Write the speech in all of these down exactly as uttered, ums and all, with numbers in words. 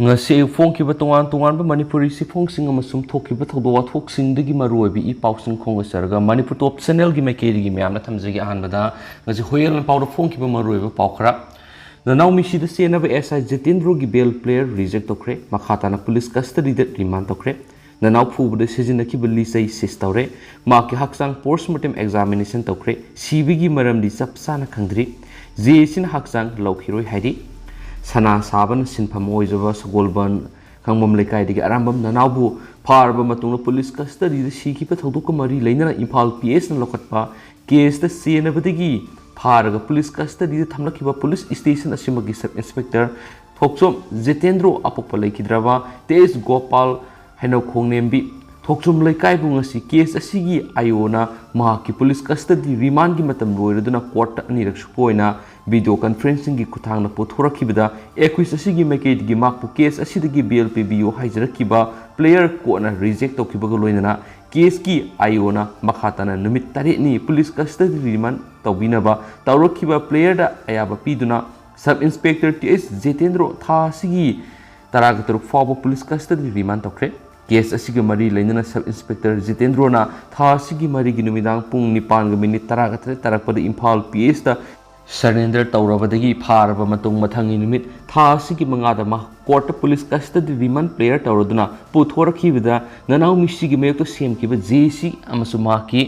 ꯉꯁꯤ ꯑꯌꯨꯛ ꯐꯣꯡꯈꯤꯕ ꯇꯣꯉꯥꯟ ꯇꯣꯉꯥꯟꯕ ꯃꯅꯤꯄꯨꯔꯤ ꯆꯦꯐꯣꯡꯁꯤꯡ ꯑꯃꯁꯨꯡ ꯊꯣꯛꯈꯤꯕ ꯊꯧꯗꯣꯛ ꯋꯥꯊꯣꯛꯁꯤꯡꯗꯒꯤ ꯃꯔꯨꯑꯣꯏꯕ ꯏ ꯄꯥꯎꯁꯤꯡ ꯈꯣꯝꯒꯠꯆꯔꯒ ꯃꯅꯤꯄꯨꯔ ꯇꯣꯞ ꯆꯦꯅꯦꯜꯒꯤ ꯃꯥꯏꯀꯩꯗꯒꯤ ꯃꯌꯥꯝꯅ ꯊꯝꯖꯒꯦ꯫ ꯑꯍꯥꯟꯕꯗ ꯉꯁꯤ ꯍꯨꯏꯌꯦꯟ ꯂꯥꯟꯄꯥꯎꯗ ꯐꯣꯡꯈꯤꯕ ꯃꯔꯨꯑꯣꯏꯕ ꯄꯥꯎ ꯈꯔ꯫ ꯅꯅꯥꯎ ꯃꯤꯁꯤꯗ ꯆꯦꯟꯅꯕ ꯑꯦꯁ ꯑꯥꯏ ꯖꯤꯇꯦꯟꯗ꯭ꯔꯣꯒꯤ ꯕꯦꯜ ꯄ꯭ꯂꯦꯌꯔ ꯔꯤꯖꯦꯛ ꯇꯧꯈ꯭ꯔꯦ꯫ ꯃꯈꯥ ꯇꯥꯅ ꯄꯨꯂꯤꯁ ꯀꯁꯇꯗꯤꯗ ꯔꯤꯃꯥꯟ ꯇꯧꯈ꯭ꯔꯦ꯫ ꯅꯅꯥꯎ ꯐꯨꯕꯗ ꯁꯤꯖꯤꯟꯅꯈꯤꯕ ꯂꯤꯆꯩ ꯁꯤꯖ ꯇꯧꯔꯦ꯫ ꯃꯍꯥꯛꯀꯤ ꯍꯛꯆꯥꯡ ꯄꯣꯁꯃꯣꯔꯇꯦꯝ ꯑꯦꯛꯖꯥꯃꯤꯅꯦꯁꯟ ꯇꯧꯈ꯭ꯔꯦ꯫ ꯁꯤꯕꯒꯤ ꯃꯔꯝꯗꯤ ꯆꯞ ꯆꯥꯅ ꯈꯪꯗ꯭ꯔꯤ꯫ ꯖꯦ ꯑꯦ ꯁꯤꯅ ꯍꯛꯆꯥꯡ ꯂꯧꯈꯤꯔꯣꯏ ꯍꯥꯏꯔꯤ꯫ ꯁꯅꯥ ꯁꯥꯕꯅ ꯁꯤꯟꯐꯝ ꯑꯣꯏꯖꯕ ꯁꯒꯣꯜꯕꯟ ꯈꯥꯡꯕꯝ ꯂꯩꯀꯥꯏꯗꯒꯤ ꯑꯔꯥꯝꯕꯝ ꯅꯅꯥꯎꯕꯨ ꯐꯥꯔꯕ ꯃꯇꯨꯡꯗ ꯄꯨꯂꯤꯁ ꯀꯁꯇꯗꯤꯗ ꯁꯤꯈꯤꯕ ꯊꯧꯗꯣꯛꯀ ꯃꯔꯤ ꯂꯩꯅꯅ ꯏꯝꯐꯥꯜ ꯄꯤ ꯑꯦꯁꯅ ꯂꯧꯈꯠꯄ ꯀꯦꯁꯇ ꯆꯦꯟꯅꯕꯗꯒꯤ ꯐꯥꯔꯒ ꯄꯨꯂꯤꯁ ꯀꯁꯇꯗꯤꯗ ꯊꯝꯂꯛꯈꯤꯕ ꯄꯨꯂꯤꯁ ꯁ꯭ꯇꯦꯁꯟ ꯑꯁꯤꯃꯛꯀꯤ ꯁꯕ ꯏꯟꯁꯄꯦꯛꯇꯔ ꯊꯣꯛꯆꯣꯝ ꯖꯤꯇꯦꯟꯗ꯭ꯔꯣ ꯑꯄꯣꯛꯄ ꯂꯩꯈꯤꯗ꯭ꯔꯕ ꯇꯦꯖ ꯒꯣꯄꯥꯜ ꯍꯩꯅꯧꯈꯣꯡ ꯅꯦꯝꯕꯤ ꯊꯣꯛꯆꯣꯝ ꯂꯩꯀꯥꯏꯕꯨ ꯉꯁꯤ ꯀꯦꯁ ꯑꯁꯤꯒꯤ ꯑꯥꯏ ꯑꯣꯅ ꯃꯍꯥꯛꯀꯤ ꯄꯨꯂꯤꯁ ꯀꯁꯇꯗꯤ ꯔꯤꯃꯥꯟꯒꯤ ꯃꯇꯝ ꯂꯣꯏꯔꯗꯨꯅ ꯀꯣꯔꯠꯇ ꯑꯅꯤꯔꯛ ꯁꯨꯕ ꯑꯣꯏꯅ ꯚꯤꯗꯤꯑꯣ ꯀꯟꯐꯔꯦꯟꯁꯤꯡꯒꯤ ꯈꯨꯠꯊꯥꯡꯗ ꯄꯨꯊꯣꯔꯛꯈꯤꯕꯗ ꯑꯦꯀ꯭ꯌꯨꯁ ꯑꯁꯤꯒꯤ ꯃꯥꯏꯀꯩꯗꯒꯤ ꯃꯍꯥꯛꯄꯨ ꯀꯦꯁ ꯑꯁꯤꯗꯒꯤ ꯕꯦꯜ ꯄꯤꯕꯤꯌꯨ ꯍꯥꯏꯖꯔꯛꯈꯤꯕ ꯄ꯭ꯂꯦꯌꯔ ꯀꯣꯔꯠꯅ ꯔꯤꯖꯦꯛ ꯇꯧꯈꯤꯕꯒ ꯂꯣꯏꯅꯅ ꯀꯦꯁꯀꯤ ꯑꯥꯏ ꯑꯣꯅ ꯃꯈꯥ ꯇꯥꯅ ꯅꯨꯃꯤꯠ ꯇꯔꯦꯠꯅꯤ ꯄꯨꯂꯤꯁ ꯀꯁꯇꯗꯤ ꯔꯤꯃꯥꯟ ꯇꯧꯕꯤꯅꯕ ꯇꯧꯔꯛꯈꯤꯕ ꯄ꯭ꯂꯦꯌꯔꯗ ꯑꯌꯥꯕ ꯄꯤꯗꯨꯅ ꯁꯕ ꯏꯟꯁꯄꯦꯛꯇꯔ ꯇꯤ ꯑꯩꯆ ꯖꯤꯇꯦꯟꯗ꯭ꯔꯣ ꯊꯥ ꯑꯁꯤꯒꯤ ꯇꯔꯥꯒ ꯇꯔꯨꯛ ꯐꯥꯎꯕ ꯄꯨꯂꯤꯁ ꯀꯁꯇꯗꯤ ꯔꯤꯃꯥꯟ ꯇꯧꯈ꯭ꯔꯦ꯫ ꯀꯦꯁ ꯑꯁꯤꯒ ꯃꯔꯤ ꯂꯩꯅꯅ ꯁꯕ ꯏꯟꯁꯄꯦꯛꯇꯔ ꯖꯤꯇꯦꯟꯗ꯭ꯔꯣꯅ ꯊꯥ ꯑꯁꯤꯒꯤ ꯃꯔꯤꯒꯤ ꯅꯨꯃꯤꯗꯥꯡ ꯄꯨꯡ ꯅꯤꯄꯥꯟꯒ ꯃꯤꯅꯤꯠ ꯇꯔꯥꯒ ꯇꯔꯦꯠ ꯇꯥꯔꯛꯄꯗ ꯏꯝꯐꯥꯜ ꯄꯤ ꯑꯦꯁꯇ ꯁꯔꯦꯟꯗꯔ ꯇꯧꯔꯕꯗꯒꯤ ꯐꯥꯔꯕ ꯃꯇꯨꯡ ꯃꯊꯪꯒꯤ ꯅꯨꯃꯤꯠ ꯊꯥ ꯑꯁꯤꯒꯤ ꯃꯉꯥꯗ ꯃꯍꯥꯛ ꯀꯣꯔꯠꯇ ꯄꯨꯂꯤꯁ ꯀꯁꯇꯗꯤ ꯔꯤꯃꯥꯟ ꯄ꯭ꯂꯦꯌꯔ ꯇꯧꯔꯗꯨꯅ ꯄꯨꯊꯣꯔꯛꯈꯤꯕꯗ ꯅꯅꯥꯎ ꯃꯤꯁꯤꯒꯤ ꯃꯥꯌꯣꯛꯇ ꯁꯦꯝꯈꯤꯕ ꯖꯦ ꯑꯦ ꯁꯤ ꯑꯃꯁꯨꯡ ꯃꯍꯥꯛꯀꯤ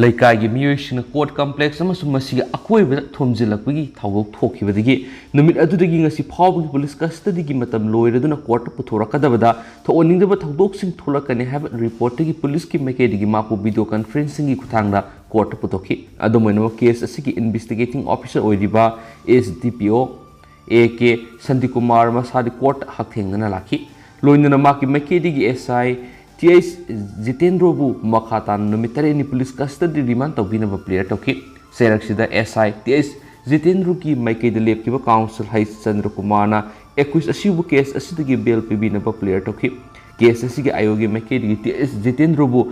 ꯂꯩꯀꯥꯏꯒꯤ ꯃꯤꯑꯣꯏꯁꯤꯡꯅ ꯀꯣꯔꯠ ꯀꯝꯄ꯭ꯂꯦꯛꯁ ꯑꯃꯁꯨꯡ ꯃꯁꯤꯒꯤ ꯑꯀꯣꯏꯕꯗ ꯊꯣꯝꯖꯤꯜꯂꯛꯄꯒꯤ ꯊꯧꯗꯣꯛ ꯊꯣꯛꯈꯤꯕꯗꯒꯤ ꯅꯨꯃꯤꯠ ꯑꯗꯨꯗꯒꯤ ꯉꯁꯤ ꯐꯥꯎꯕꯒꯤ ꯄꯨꯂꯤꯁ ꯀꯁꯇꯗꯤꯒꯤ ꯃꯇꯝ ꯂꯣꯏꯔꯗꯨꯅ ꯀꯣꯔꯠꯇ ꯄꯨꯊꯣꯔꯛꯀꯗꯕꯗ ꯊꯣꯛꯍꯟꯅꯤꯡꯗꯕ ꯊꯧꯗꯣꯛꯁꯤꯡ ꯊꯣꯛꯂꯛꯀꯅꯤ ꯍꯥꯏꯕ ꯔꯤꯄꯣꯔꯠꯇꯒꯤ ꯄꯨꯂꯤꯁꯀꯤ ꯃꯥꯏꯀꯩꯗꯒꯤ ꯃꯍꯥꯛꯄꯨ ꯚꯤꯗꯤꯑꯣ ꯀꯟꯐꯔꯦꯟꯁꯤꯡꯒꯤ ꯈꯨꯠꯊꯥꯡꯗ ꯀꯣꯔꯠꯇ ꯄꯨꯊꯣꯛꯈꯤ꯫ ꯑꯗꯨꯝ ꯑꯣꯏꯅꯃꯛ ꯀꯦꯁ ꯑꯁꯤꯒꯤ ꯏꯟꯚꯦꯁꯇꯤꯒꯦꯇꯤꯡ ꯑꯣꯐꯤꯁꯔ ꯑꯣꯏꯔꯤꯕ ꯑꯦꯁ ꯗꯤ ꯄꯤ ꯑꯣ ꯑꯦ ꯀꯦ ꯁꯥꯟꯇꯤꯀꯨꯃꯥꯔ ꯃꯁꯥꯗꯤ ꯀꯣꯔꯠꯇ ꯍꯛꯊꯦꯡꯅꯅ ꯂꯥꯛꯈꯤ꯫ ꯂꯣꯏꯅꯅ ꯃꯍꯥꯛꯀꯤ ꯃꯥꯏꯀꯩꯗꯒꯤ ꯑꯦꯁ ꯑꯥꯏ ꯇꯤ ꯑꯩꯆ ꯖꯤꯇꯦꯟꯗ꯭ꯔꯣꯕꯨ ꯃꯈꯥ ꯇꯥꯅ ꯅꯨꯃꯤꯠ ꯇꯔꯦꯠꯅꯤ ꯄꯨꯂꯤꯁ ꯀꯁꯇꯗꯤ ꯔꯤꯃꯥꯟ ꯇꯧꯕꯤꯅꯕ ꯄ꯭ꯂꯦꯌꯔ ꯇꯧꯈꯤ꯫ ꯆꯩꯔꯛꯁꯤꯗ ꯑꯦꯁ ꯑꯥꯏ ꯇꯤ ꯑꯩꯆ ꯖꯤꯇꯦꯟꯗ꯭ꯔꯣꯒꯤ ꯃꯥꯏꯀꯩꯗ ꯂꯦꯞꯈꯤꯕ ꯀꯥꯎꯟꯁꯤꯜ ꯍꯩꯆ ꯆꯟꯗ꯭ꯔꯀꯨꯃꯥꯔꯅ ꯑꯦꯀ꯭ꯌꯨꯁ ꯑꯁꯤꯕꯨ ꯀꯦꯁ ꯑꯁꯤꯗꯒꯤ ꯕꯦꯜ ꯄꯤꯕꯤꯅꯕ ꯄ꯭ꯂꯦꯌꯔ ꯇꯧꯈꯤ꯫ ꯀꯦꯁ ꯑꯁꯤꯒꯤ ꯑꯥꯏ ꯑꯣꯒꯤ ꯃꯥꯏꯀꯩꯗꯒꯤ ꯇꯤ ꯑꯩꯆ ꯖꯤꯇꯦꯟꯗ꯭ꯔꯣꯕꯨ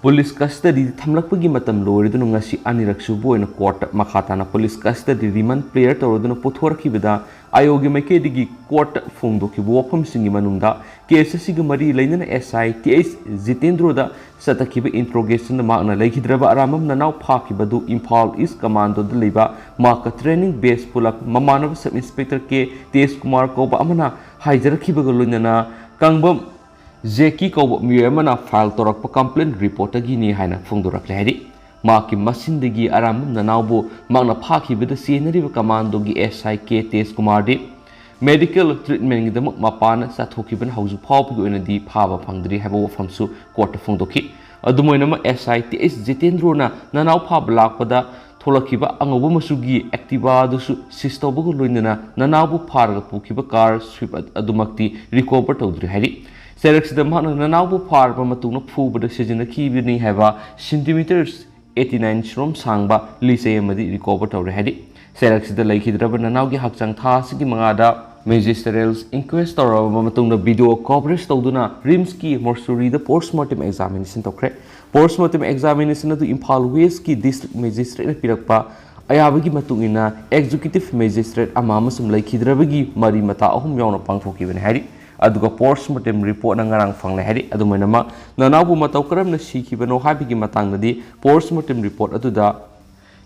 ꯄꯨꯂꯤꯁ ꯀꯁꯇꯗꯤꯗ ꯊꯝꯂꯛꯄꯒꯤ ꯃꯇꯝ ꯂꯣꯏꯔꯗꯨꯅ ꯉꯁꯤ ꯑꯅꯤꯔꯛ ꯁꯨꯕ ꯑꯣꯏꯅ ꯀꯣꯔꯠꯇ ꯃꯈꯥ ꯇꯥꯅ ꯄꯨꯂꯤꯁ ꯀꯁꯇꯗꯤ ꯔꯤꯃꯥꯟ ꯄ꯭ꯂꯦꯌꯔ ꯇꯧꯔꯗꯨꯅ ꯄꯨꯊꯣꯔꯛꯈꯤꯕꯗ ꯑꯥꯌꯣꯒꯤ ꯃꯥꯏꯀꯩꯗꯒꯤ ꯀꯣꯔꯠꯇ ꯐꯣꯡꯗꯣꯛꯈꯤꯕ ꯋꯥꯐꯝꯁꯤꯡꯒꯤ ꯃꯅꯨꯡꯗ ꯀꯦꯁ ꯑꯁꯤꯒ ꯃꯔꯤ ꯂꯩꯅꯅ ꯑꯦꯁ ꯑꯥꯏ ꯇꯤ ꯑꯩꯆ ꯖꯤꯇꯦꯟꯗ꯭ꯔꯣꯗ ꯆꯠꯊꯈꯤꯕ ꯏꯟꯇ꯭ꯔꯣꯒꯦꯁꯟꯗ ꯃꯍꯥꯛꯅ ꯂꯩꯈꯤꯗ꯭ꯔꯕ ꯑꯔꯥꯝꯕꯝ ꯅꯅꯥꯎ ꯐꯥꯈꯤꯕꯗꯨ ꯏꯝꯐꯥꯜ ꯏꯁ ꯀꯃꯥꯟꯗꯣꯗ ꯂꯩꯕ ꯃꯍꯥꯛꯀ ꯇ꯭ꯔꯦꯅꯤꯡ ꯕꯦꯁ ꯄꯨꯂꯞ ꯃꯃꯥꯟꯅꯕ ꯁꯕ ꯏꯟꯁꯄꯦꯛꯇꯔ ꯀꯦ ꯇꯦꯖ ꯀꯨꯃꯥꯔ ꯀꯧꯕ ꯑꯃꯅ ꯍꯥꯏꯖꯔꯛꯈꯤꯕꯒ ꯂꯣꯏꯅꯅ ꯀꯥꯡꯕꯝ ꯖꯦꯀꯤ ꯀꯧꯕ ꯃꯤꯑꯣꯏ ꯑꯃꯅ ꯐꯥꯏꯜ ꯇꯧꯔꯛꯄ ꯀꯝꯄ꯭ꯂꯦꯟ ꯔꯤꯄꯣꯔꯠꯇꯒꯤꯅꯤ ꯍꯥꯏꯅ ꯐꯣꯡꯗꯣꯔꯛꯂꯦ ꯍꯥꯏꯔꯤ꯫ ꯃꯍꯥꯛꯀꯤ ꯃꯆꯤꯟꯗꯒꯤ ꯑꯔꯥꯝꯕꯝ ꯅꯅꯥꯎꯕꯨ ꯃꯍꯥꯛꯅ ꯐꯥꯈꯤꯕꯗ ꯆꯦꯟꯅꯔꯤꯕ ꯀꯃꯥꯟꯗꯣꯒꯤ ꯑꯦꯁ ꯑꯥꯏ ꯀꯦ ꯇꯦꯖ ꯀꯨꯃꯥꯔꯗꯤ ꯃꯦꯗꯤꯀꯦꯜ ꯇ꯭ꯔꯤꯠꯃꯦꯟꯒꯤꯗꯃꯛ ꯃꯄꯥꯟ ꯆꯠꯊꯣꯛꯈꯤꯕꯅ ꯍꯧꯖꯤꯛ ꯐꯥꯎꯕꯒꯤ ꯑꯣꯏꯅꯗꯤ ꯐꯥꯕ ꯐꯪꯗ꯭ꯔꯤ ꯍꯥꯏꯕ ꯋꯥꯐꯝꯁꯨ ꯀꯣꯔꯠꯇ ꯐꯣꯡꯗꯣꯛꯈꯤ꯫ ꯑꯗꯨꯝ ꯑꯣꯏꯅꯃꯛ ꯑꯦꯁ ꯑꯥꯏ ꯇꯤ ꯑꯩꯆ ꯖꯤꯇꯦꯟꯗ꯭ꯔꯣꯅ ꯅꯅꯥꯎ ꯐꯥꯕ ꯂꯥꯛꯄꯗ ꯊꯣꯛꯂꯛꯈꯤꯕ ꯑꯉꯧꯕ ꯃꯆꯨꯒꯤ ꯑꯦꯛꯇꯤꯚꯥ ꯑꯗꯨꯁꯨ ꯁꯤꯖ ꯇꯧꯕꯒ ꯂꯣꯏꯅꯅ ꯅꯅꯥꯎꯕꯨ ꯐꯥꯔꯒ ꯄꯨꯈꯤꯕ ꯀꯥꯔ ꯁ꯭ꯋꯤꯐ ꯑꯗꯨꯃꯛꯇꯤ ꯔꯤꯀꯣꯚꯔ ꯇꯧꯗ꯭ꯔꯤ ꯍꯥꯏꯔꯤ꯫ ꯆꯩꯔꯛꯁꯤꯗ ꯃꯍꯥꯛꯅ ꯅꯅꯥꯎꯕꯨ ꯐꯥꯔꯕ ꯃꯇꯨꯡꯗ ꯐꯨꯕꯗ ꯁꯤꯖꯤꯟꯅꯈꯤꯕꯅꯤ ꯍꯥꯏꯕ ꯁꯦꯟꯇꯤꯃꯤꯇꯔ ꯑꯩꯠꯇꯤ ꯅꯥꯏꯟ ꯁꯨꯔꯣꯝ ꯁꯥꯡꯕ ꯂꯤꯆꯩ ꯑꯃꯗꯤ ꯔꯤꯀꯣꯚꯔ ꯇꯧꯔꯦ ꯍꯥꯏꯔꯤ꯫ ꯆꯩꯔꯛꯁꯤꯗ ꯂꯩꯈꯤꯗ꯭ꯔꯕ ꯅꯅꯥꯎꯒꯤ ꯍꯛꯆꯥꯡ ꯊꯥ ꯑꯁꯤꯒꯤ ꯃꯉꯥꯗ ꯃꯦꯖꯤꯁꯇ꯭ꯔꯦꯜ ꯏꯟꯀ꯭ꯋꯦꯁ ꯇꯧꯔꯕ ꯃꯇꯨꯡꯗ ꯚꯤꯗꯤꯑꯣ ꯀꯣꯚꯔꯦꯖ ꯇꯧꯗꯨꯅ ꯔꯤꯝꯁꯀꯤ ꯃꯣꯔꯆꯨꯔꯤꯗ ꯄꯣꯁꯃꯣꯔꯇꯦꯝ ꯑꯦꯛꯖꯥꯃꯤꯅꯦꯁꯟ ꯇꯧꯈ꯭ꯔꯦ꯫ ꯄꯣꯁꯃꯣꯔꯇꯦꯝ ꯑꯦꯛꯖꯥꯃꯤꯅꯦꯁꯟ ꯑꯗꯨ ꯏꯝꯐꯥꯜ ꯋꯦꯁꯀꯤ ꯗꯤꯁꯇ꯭ꯔꯤꯛ ꯃꯦꯖꯤꯁꯇ꯭ꯔꯦꯠꯅ ꯄꯤꯔꯛꯄ ꯑꯌꯥꯕꯒꯤ ꯃꯇꯨꯡ ꯏꯟꯅ ꯑꯦꯛꯖꯤꯀ꯭ꯌꯨꯇꯤꯚ ꯃꯦꯖꯤꯁꯇ꯭ꯔꯦꯠ ꯑꯃ ꯑꯃꯁꯨꯡ ꯂꯩꯈꯤꯗ꯭ꯔꯕꯒꯤ ꯃꯔꯤ ꯃꯇꯥ ꯑꯍꯨꯝ ꯌꯥꯎꯅ ꯄꯥꯡꯊꯣꯛꯈꯤꯕꯅꯤ ꯍꯥꯏꯔꯤ꯫ ꯑꯗꯨꯒ ꯄꯣꯁꯃꯣꯔꯇꯦꯝ ꯔꯤꯄꯣꯔꯠꯅ ꯉꯔꯥꯡ ꯐꯪꯂꯦ ꯍꯥꯏꯔꯤ꯫ ꯑꯗꯨꯝ ꯑꯣꯏꯅꯃꯛ ꯅꯅꯥꯎꯕꯨ ꯃꯇꯧ ꯀꯔꯝꯅ ꯁꯤꯈꯤꯕꯅꯣ ꯍꯥꯏꯕꯒꯤ ꯃꯇꯥꯡꯗꯗꯤ ꯄꯣꯁꯃꯣꯔꯇꯦꯝ ꯔꯤꯄꯣꯔꯠ ꯑꯗꯨꯗ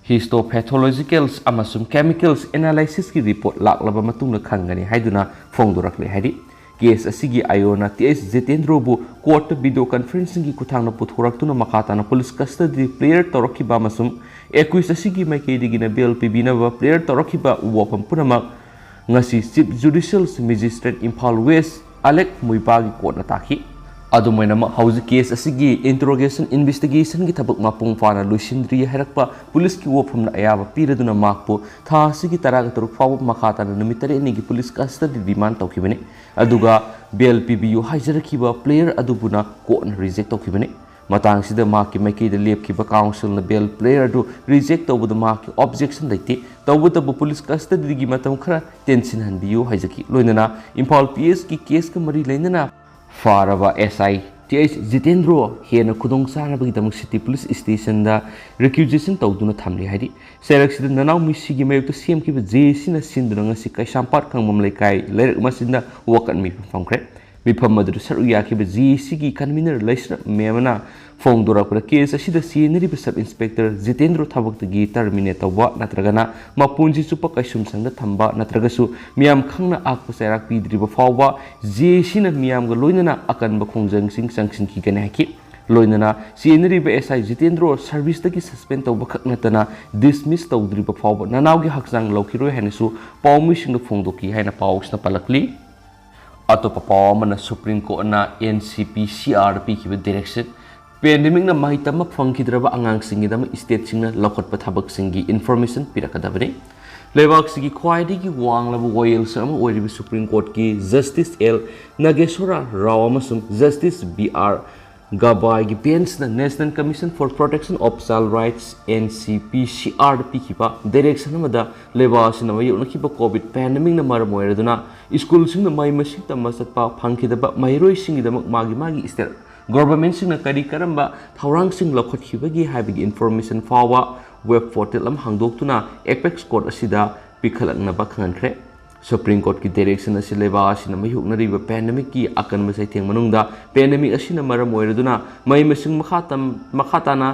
ꯍꯤꯁꯇꯣꯄꯦꯊꯣꯂꯣꯖꯤꯀꯦꯜꯁ ꯑꯃꯁꯨꯡ ꯀꯦꯃꯤꯀꯦꯜꯁ ꯑꯦꯅꯥꯂꯥꯏꯁꯤꯁꯀꯤ ꯔꯤꯄꯣꯔꯠ ꯂꯥꯛꯂꯕ ꯃꯇꯨꯡꯗ ꯈꯪꯒꯅꯤ ꯍꯥꯏꯗꯨꯅ ꯐꯣꯡꯗꯣꯔꯛꯂꯦ ꯍꯥꯏꯔꯤ꯫ ꯀꯦꯁ ꯑꯁꯤꯒꯤ ꯑꯥꯏꯑꯣꯅ ꯇꯤ ꯑꯩꯆ ꯖꯤꯇꯦꯟꯗ꯭ꯔꯣꯕꯨ ꯀꯣꯔꯠꯇ ꯚꯤꯗꯤꯑꯣ ꯀꯟꯐꯔꯦꯟꯁꯤꯡꯒꯤ ꯈꯨꯠꯊꯥꯡꯗ ꯄꯨꯊꯣꯔꯛꯇꯨꯅ ꯃꯈꯥ ꯇꯥꯅ ꯄꯨꯂꯤꯁ ꯀꯁꯇꯗꯤ ꯄ꯭ꯂꯦꯌꯔ ꯇꯧꯔꯛꯈꯤꯕ ꯑꯃꯁꯨꯡ ꯑꯦꯀ꯭ꯌꯨꯁ ꯑꯁꯤꯒꯤ ꯃꯥꯏꯀꯩꯗꯒꯤꯅ ꯕꯦꯜ ꯄꯤꯕꯤꯅꯕ ꯄ꯭ꯂꯦꯌꯔ ꯇꯧꯔꯛꯈꯤꯕ ꯋꯥꯐꯝ ꯄꯨꯝꯅꯃꯛ ꯉꯁꯤ ꯆꯤꯐ ꯖꯨꯗꯤꯁꯤꯌꯦꯜ ꯃꯦꯖꯤꯁꯇ꯭ꯔꯦꯠ ꯏꯝꯐꯥꯜ ꯋꯦꯁ ꯑꯂꯦꯛ ꯃꯨꯏꯄꯥꯒꯤ ꯀꯣꯔꯠꯅ ꯇꯥꯈꯤ꯫ ꯑꯗꯨꯝ ꯑꯣꯏꯅꯃꯛ ꯍꯧꯖꯤꯛ ꯀꯦꯁ ꯑꯁꯤꯒꯤ ꯏꯟꯇ꯭ꯔꯣꯒꯦꯁꯟ ꯏꯟꯚꯦꯁꯇꯤꯒꯦꯁꯟꯒꯤ ꯊꯕꯛ ꯃꯄꯨꯡ ꯐꯥꯅ ꯂꯣꯏꯁꯤꯟꯗ꯭ꯔꯤ ꯍꯥꯏꯔꯛꯄ ꯄꯨꯂꯤꯁꯀꯤ ꯋꯥꯐꯝꯅ ꯑꯌꯥꯕ ꯄꯤꯔꯗꯨꯅ ꯃꯍꯥꯛꯄꯨ ꯊꯥ ꯑꯁꯤꯒꯤ ꯇꯔꯥꯒ ꯇꯔꯨꯛ ꯐꯥꯎꯕ ꯃꯈꯥ ꯇꯥꯅ ꯅꯨꯃꯤꯠ ꯇꯔꯦꯠꯅꯤꯒꯤ ꯄꯨꯂꯤꯁ ꯀꯁꯇꯗꯤ ꯔꯤꯃꯥꯟ ꯇꯧꯈꯤꯕꯅꯤ꯫ ꯑꯗꯨꯒ ꯕꯦꯜ ꯄꯤꯕꯤꯌꯨ ꯍꯥꯏꯖꯔꯛꯈꯤꯕ ꯄ꯭ꯂꯦꯌꯔ ꯑꯗꯨꯕꯨꯅ ꯀꯣꯔꯠꯅ ꯔꯤꯖꯦꯛ ꯇꯧꯈꯤꯕꯅꯤ꯫ ꯃꯇꯥꯡꯁꯤꯗ ꯃꯍꯥꯛꯀꯤ ꯃꯥꯏꯀꯩꯗ ꯂꯦꯞꯈꯤꯕ ꯀꯥꯎꯟꯁꯤꯜꯅ ꯕꯦꯜ ꯄ꯭ꯂꯦꯌꯔ ꯑꯗꯨ ꯔꯤꯖꯦꯛ ꯇꯧꯕꯗ ꯃꯍꯥꯛꯀꯤ ꯑꯣꯕꯖꯦꯛꯁꯟ ꯂꯩꯇꯦ꯫ ꯇꯧꯕꯇꯕꯨ ꯄꯨꯂꯤꯁ ꯀꯁꯇꯗꯤꯒꯤ ꯃꯇꯝ ꯈꯔ ꯇꯦꯟꯁꯤꯟꯍꯟꯕꯤꯌꯨ ꯍꯥꯏꯖꯈꯤ꯫ ꯂꯣꯏꯅꯅ ꯏꯝꯐꯥꯜ ꯄꯤ ꯑꯦꯁꯀꯤ ꯀꯦꯁꯀ ꯃꯔꯤ ꯂꯩꯅꯅ ꯐꯥꯔꯕ ꯑꯦꯁ ꯑꯥꯏ ꯇꯤ ꯁꯤ ꯑꯩꯆ ꯖꯤꯇꯦꯟꯗ꯭ꯔꯣ ꯍꯦꯟꯅ ꯈꯨꯗꯣꯡ ꯆꯥꯅꯕꯒꯤꯗꯃꯛ ꯁꯤꯇꯤ ꯄꯨꯂꯤꯁ ꯁ꯭ꯇꯦꯁꯟꯗ ꯔꯤꯀ꯭ꯌꯨꯖꯤꯁꯟ ꯇꯧꯗꯨꯅ ꯊꯝꯂꯤ꯫ ꯍꯥꯏꯗꯤ ꯁꯦꯔꯛꯁꯤꯗ ꯅꯅꯥꯎ ꯃꯤꯁꯤꯒꯤ ꯃꯥꯌꯣꯛꯇ ꯁꯦꯝꯈꯤꯕ ꯖꯦ ꯑꯦ ꯁꯤꯅ ꯁꯤꯟꯗꯨꯅ ꯉꯁꯤ ꯀꯩꯁꯥꯝꯄꯥꯠ ꯈꯥꯡꯕꯝ ꯂꯩꯀꯥꯏ ꯂꯩꯔꯛ ꯃꯆꯤꯟꯗ ꯋꯥꯀꯠ ꯃꯤꯐꯝ ꯐꯝꯈ꯭ꯔꯦ꯫ ꯃꯤꯐꯝ ꯑꯗꯨꯗ ꯁꯔꯨꯛ ꯌꯥꯈꯤꯕ ꯖꯦ ꯑꯦ ꯁꯤꯒꯤ ꯀꯟꯚꯤꯅꯔ ꯂꯩꯁ꯭ꯔꯝ ꯃꯦꯝ ꯑꯃꯅ ꯐꯣꯡꯗꯣꯔꯛꯄꯗ, ꯀꯦꯁ ꯑꯁꯤꯗ ꯆꯦꯟꯅꯔꯤꯕ ꯁꯕ ꯏꯟꯁꯄꯦꯛꯇꯔ ꯖꯤꯇꯦꯟꯗ꯭ꯔꯣ ꯊꯕꯛꯇꯒꯤ ꯇꯔꯃꯤꯅꯦꯠ ꯇꯧꯕ ꯅꯠꯇ꯭ꯔꯒꯅ ꯃꯄꯨꯟꯁꯤ ꯆꯨꯞꯄ ꯀꯩꯁꯨꯝꯁꯪꯗ ꯊꯝꯕ ꯅꯠꯇ꯭ꯔꯒꯁꯨ ꯃꯤꯌꯥꯝ ꯈꯪꯅ ꯑꯥꯛꯄ ꯆꯩꯔꯥꯛ ꯄꯤꯗ꯭ꯔꯤꯕ ꯐꯥꯎꯕ ꯖꯦ ꯑꯦ ꯁꯤꯅ ꯃꯤꯌꯥꯝꯒ ꯂꯣꯏꯅꯅ ꯑꯀꯟꯕ ꯈꯣꯡꯖꯪꯁꯤꯡ ꯆꯪꯁꯤꯟꯈꯤꯒꯅꯤ ꯍꯥꯏꯈꯤ꯫ ꯂꯣꯏꯅꯅ ꯆꯦꯟꯅꯔꯤꯕ ꯑꯦꯁ ꯑꯥꯏ ꯖꯤꯇꯦꯟꯗ꯭ꯔꯣ ꯁꯔꯚꯤꯁꯇꯒꯤ ꯁꯁꯄꯦꯟ ꯇꯧꯕ ꯈꯛ ꯅꯠꯇꯅ ꯗꯤꯁꯃꯤꯁ ꯇꯧꯗ꯭ꯔꯤꯕ ꯐꯥꯎꯕ ꯅꯅꯥꯎꯒꯤ ꯍꯛꯆꯥꯡ ꯂꯧꯈꯤꯔꯣꯏ ꯍꯥꯏꯅꯁꯨ ꯄꯥꯎꯃꯤꯁꯤꯡꯗ ꯐꯣꯡꯗꯣꯛꯈꯤ ꯍꯥꯏꯅ ꯄꯥꯎꯁꯤꯅ ꯄꯜꯂꯛꯂꯤ꯫ ꯑꯇꯣꯞꯄ ꯄꯥꯎ ꯑꯃꯅ, ꯁꯨꯄ꯭ꯔꯤꯝ ꯀꯣꯔꯠꯅ ꯑꯦꯟ ꯁꯤ ꯄꯤ ꯁꯤ ꯑꯥꯔꯗ ꯄꯤꯈꯤꯕ ꯗꯤꯔꯦꯛꯁꯟ꯫ ꯄꯦꯟꯗꯦꯃꯤꯛꯅ ꯃꯍꯩ ꯇꯝꯕ ꯐꯪꯈꯤꯗ꯭ꯔꯕ ꯑꯉꯥꯡꯁꯤꯡꯒꯤꯗꯃꯛ ꯁ꯭ꯇꯦꯠꯁꯤꯡꯅ ꯂꯧꯈꯠꯄ ꯊꯕꯛꯁꯤꯡꯒꯤ ꯏꯟꯐꯣꯔꯃꯦꯁꯟ ꯄꯤꯔꯛꯀꯗꯕꯅꯤ꯫ ꯂꯩꯕꯥꯛꯁꯤꯒꯤ ꯈ꯭ꯋꯥꯏꯗꯒꯤ ꯋꯥꯡꯂꯕ ꯋꯥꯌꯦꯜꯁꯪ ꯑꯃ ꯑꯣꯏꯔꯤꯕ ꯁꯨꯄ꯭ꯔꯤꯝ ꯀꯣꯔꯠꯀꯤ ꯖꯁꯇꯤꯁ ꯑꯦꯜ ꯅꯥꯒꯦꯁꯣꯔ ꯔꯥꯎ ꯑꯃꯁꯨꯡ ꯖꯁꯇꯤꯁ ꯕꯤ ꯑꯥꯔ ꯒꯕꯥꯏꯒꯤ ꯕꯦꯟꯁꯅ National Commission for Protection of Child Rights, N C P ꯁꯤ ꯑꯥꯔꯗ ꯄꯤꯈꯤꯕ ꯗꯤꯔꯦꯛꯁꯟ ꯑꯃꯗ ꯂꯩꯕꯥꯛ ꯑꯁꯤꯅ ꯃꯥꯌꯣꯛꯅꯈꯤꯕ ꯀꯣꯚꯤꯗ ꯄꯦꯟꯗꯦꯃꯤꯛꯅ ꯃꯔꯝ ꯑꯣꯏꯔꯗꯨꯅ ꯁ꯭ꯀꯨꯜꯁꯤꯡꯗ ꯃꯍꯩ ꯃꯁꯤꯡ ꯇꯝꯕ ꯆꯠꯄ ꯐꯪꯈꯤꯗꯕ ꯃꯍꯩꯔꯣꯏꯁꯤꯡꯒꯤꯗꯃꯛ ꯃꯥꯒꯤ ꯃꯥꯒꯤ ꯁ꯭ꯇꯦꯠ ꯒꯣꯚꯔꯟꯃꯦꯟꯠꯁꯤꯡꯅ ꯀꯔꯤ ꯀꯔꯝꯕ ꯊꯧꯔꯥꯡꯁꯤꯡ ꯂꯧꯈꯠꯈꯤꯕꯒꯦ ꯍꯥꯏꯕꯒꯤ ꯏꯟꯐꯣꯔꯃꯦꯁꯟ ꯐꯥꯎꯕ ꯋꯦꯕ ꯄꯣꯔꯇꯦꯜ ꯑꯃ ꯍꯥꯡꯗꯣꯛꯇꯨꯅ ꯑꯦꯄꯦꯛꯁ ꯀꯣꯔꯠ ꯑꯁꯤꯗ ꯄꯤꯈꯠꯂꯛꯅꯕ ꯈꯪꯍꯟꯈ꯭ꯔꯦ꯫ ꯁꯨꯄ꯭ꯔꯤꯝ ꯀꯣꯔꯠꯀꯤ ꯗꯤꯔꯦꯛꯁꯟ ꯑꯁꯤ ꯂꯩꯕꯥꯛ ꯑꯁꯤꯅ ꯃꯥꯌꯣꯛꯅꯔꯤꯕ ꯄꯦꯟꯗꯦꯃꯤꯛꯀꯤ ꯑꯀꯟꯕ ꯆꯩꯊꯦꯡ ꯃꯅꯨꯡꯗ ꯄꯦꯟꯗꯦꯃꯤꯛ ꯑꯁꯤꯅ ꯃꯔꯝ ꯑꯣꯏꯔꯗꯨꯅ ꯃꯍꯩ ꯃꯁꯤꯡ ꯃꯈꯥ ꯇꯝ-, ꯃꯈꯥ ꯇꯥꯅ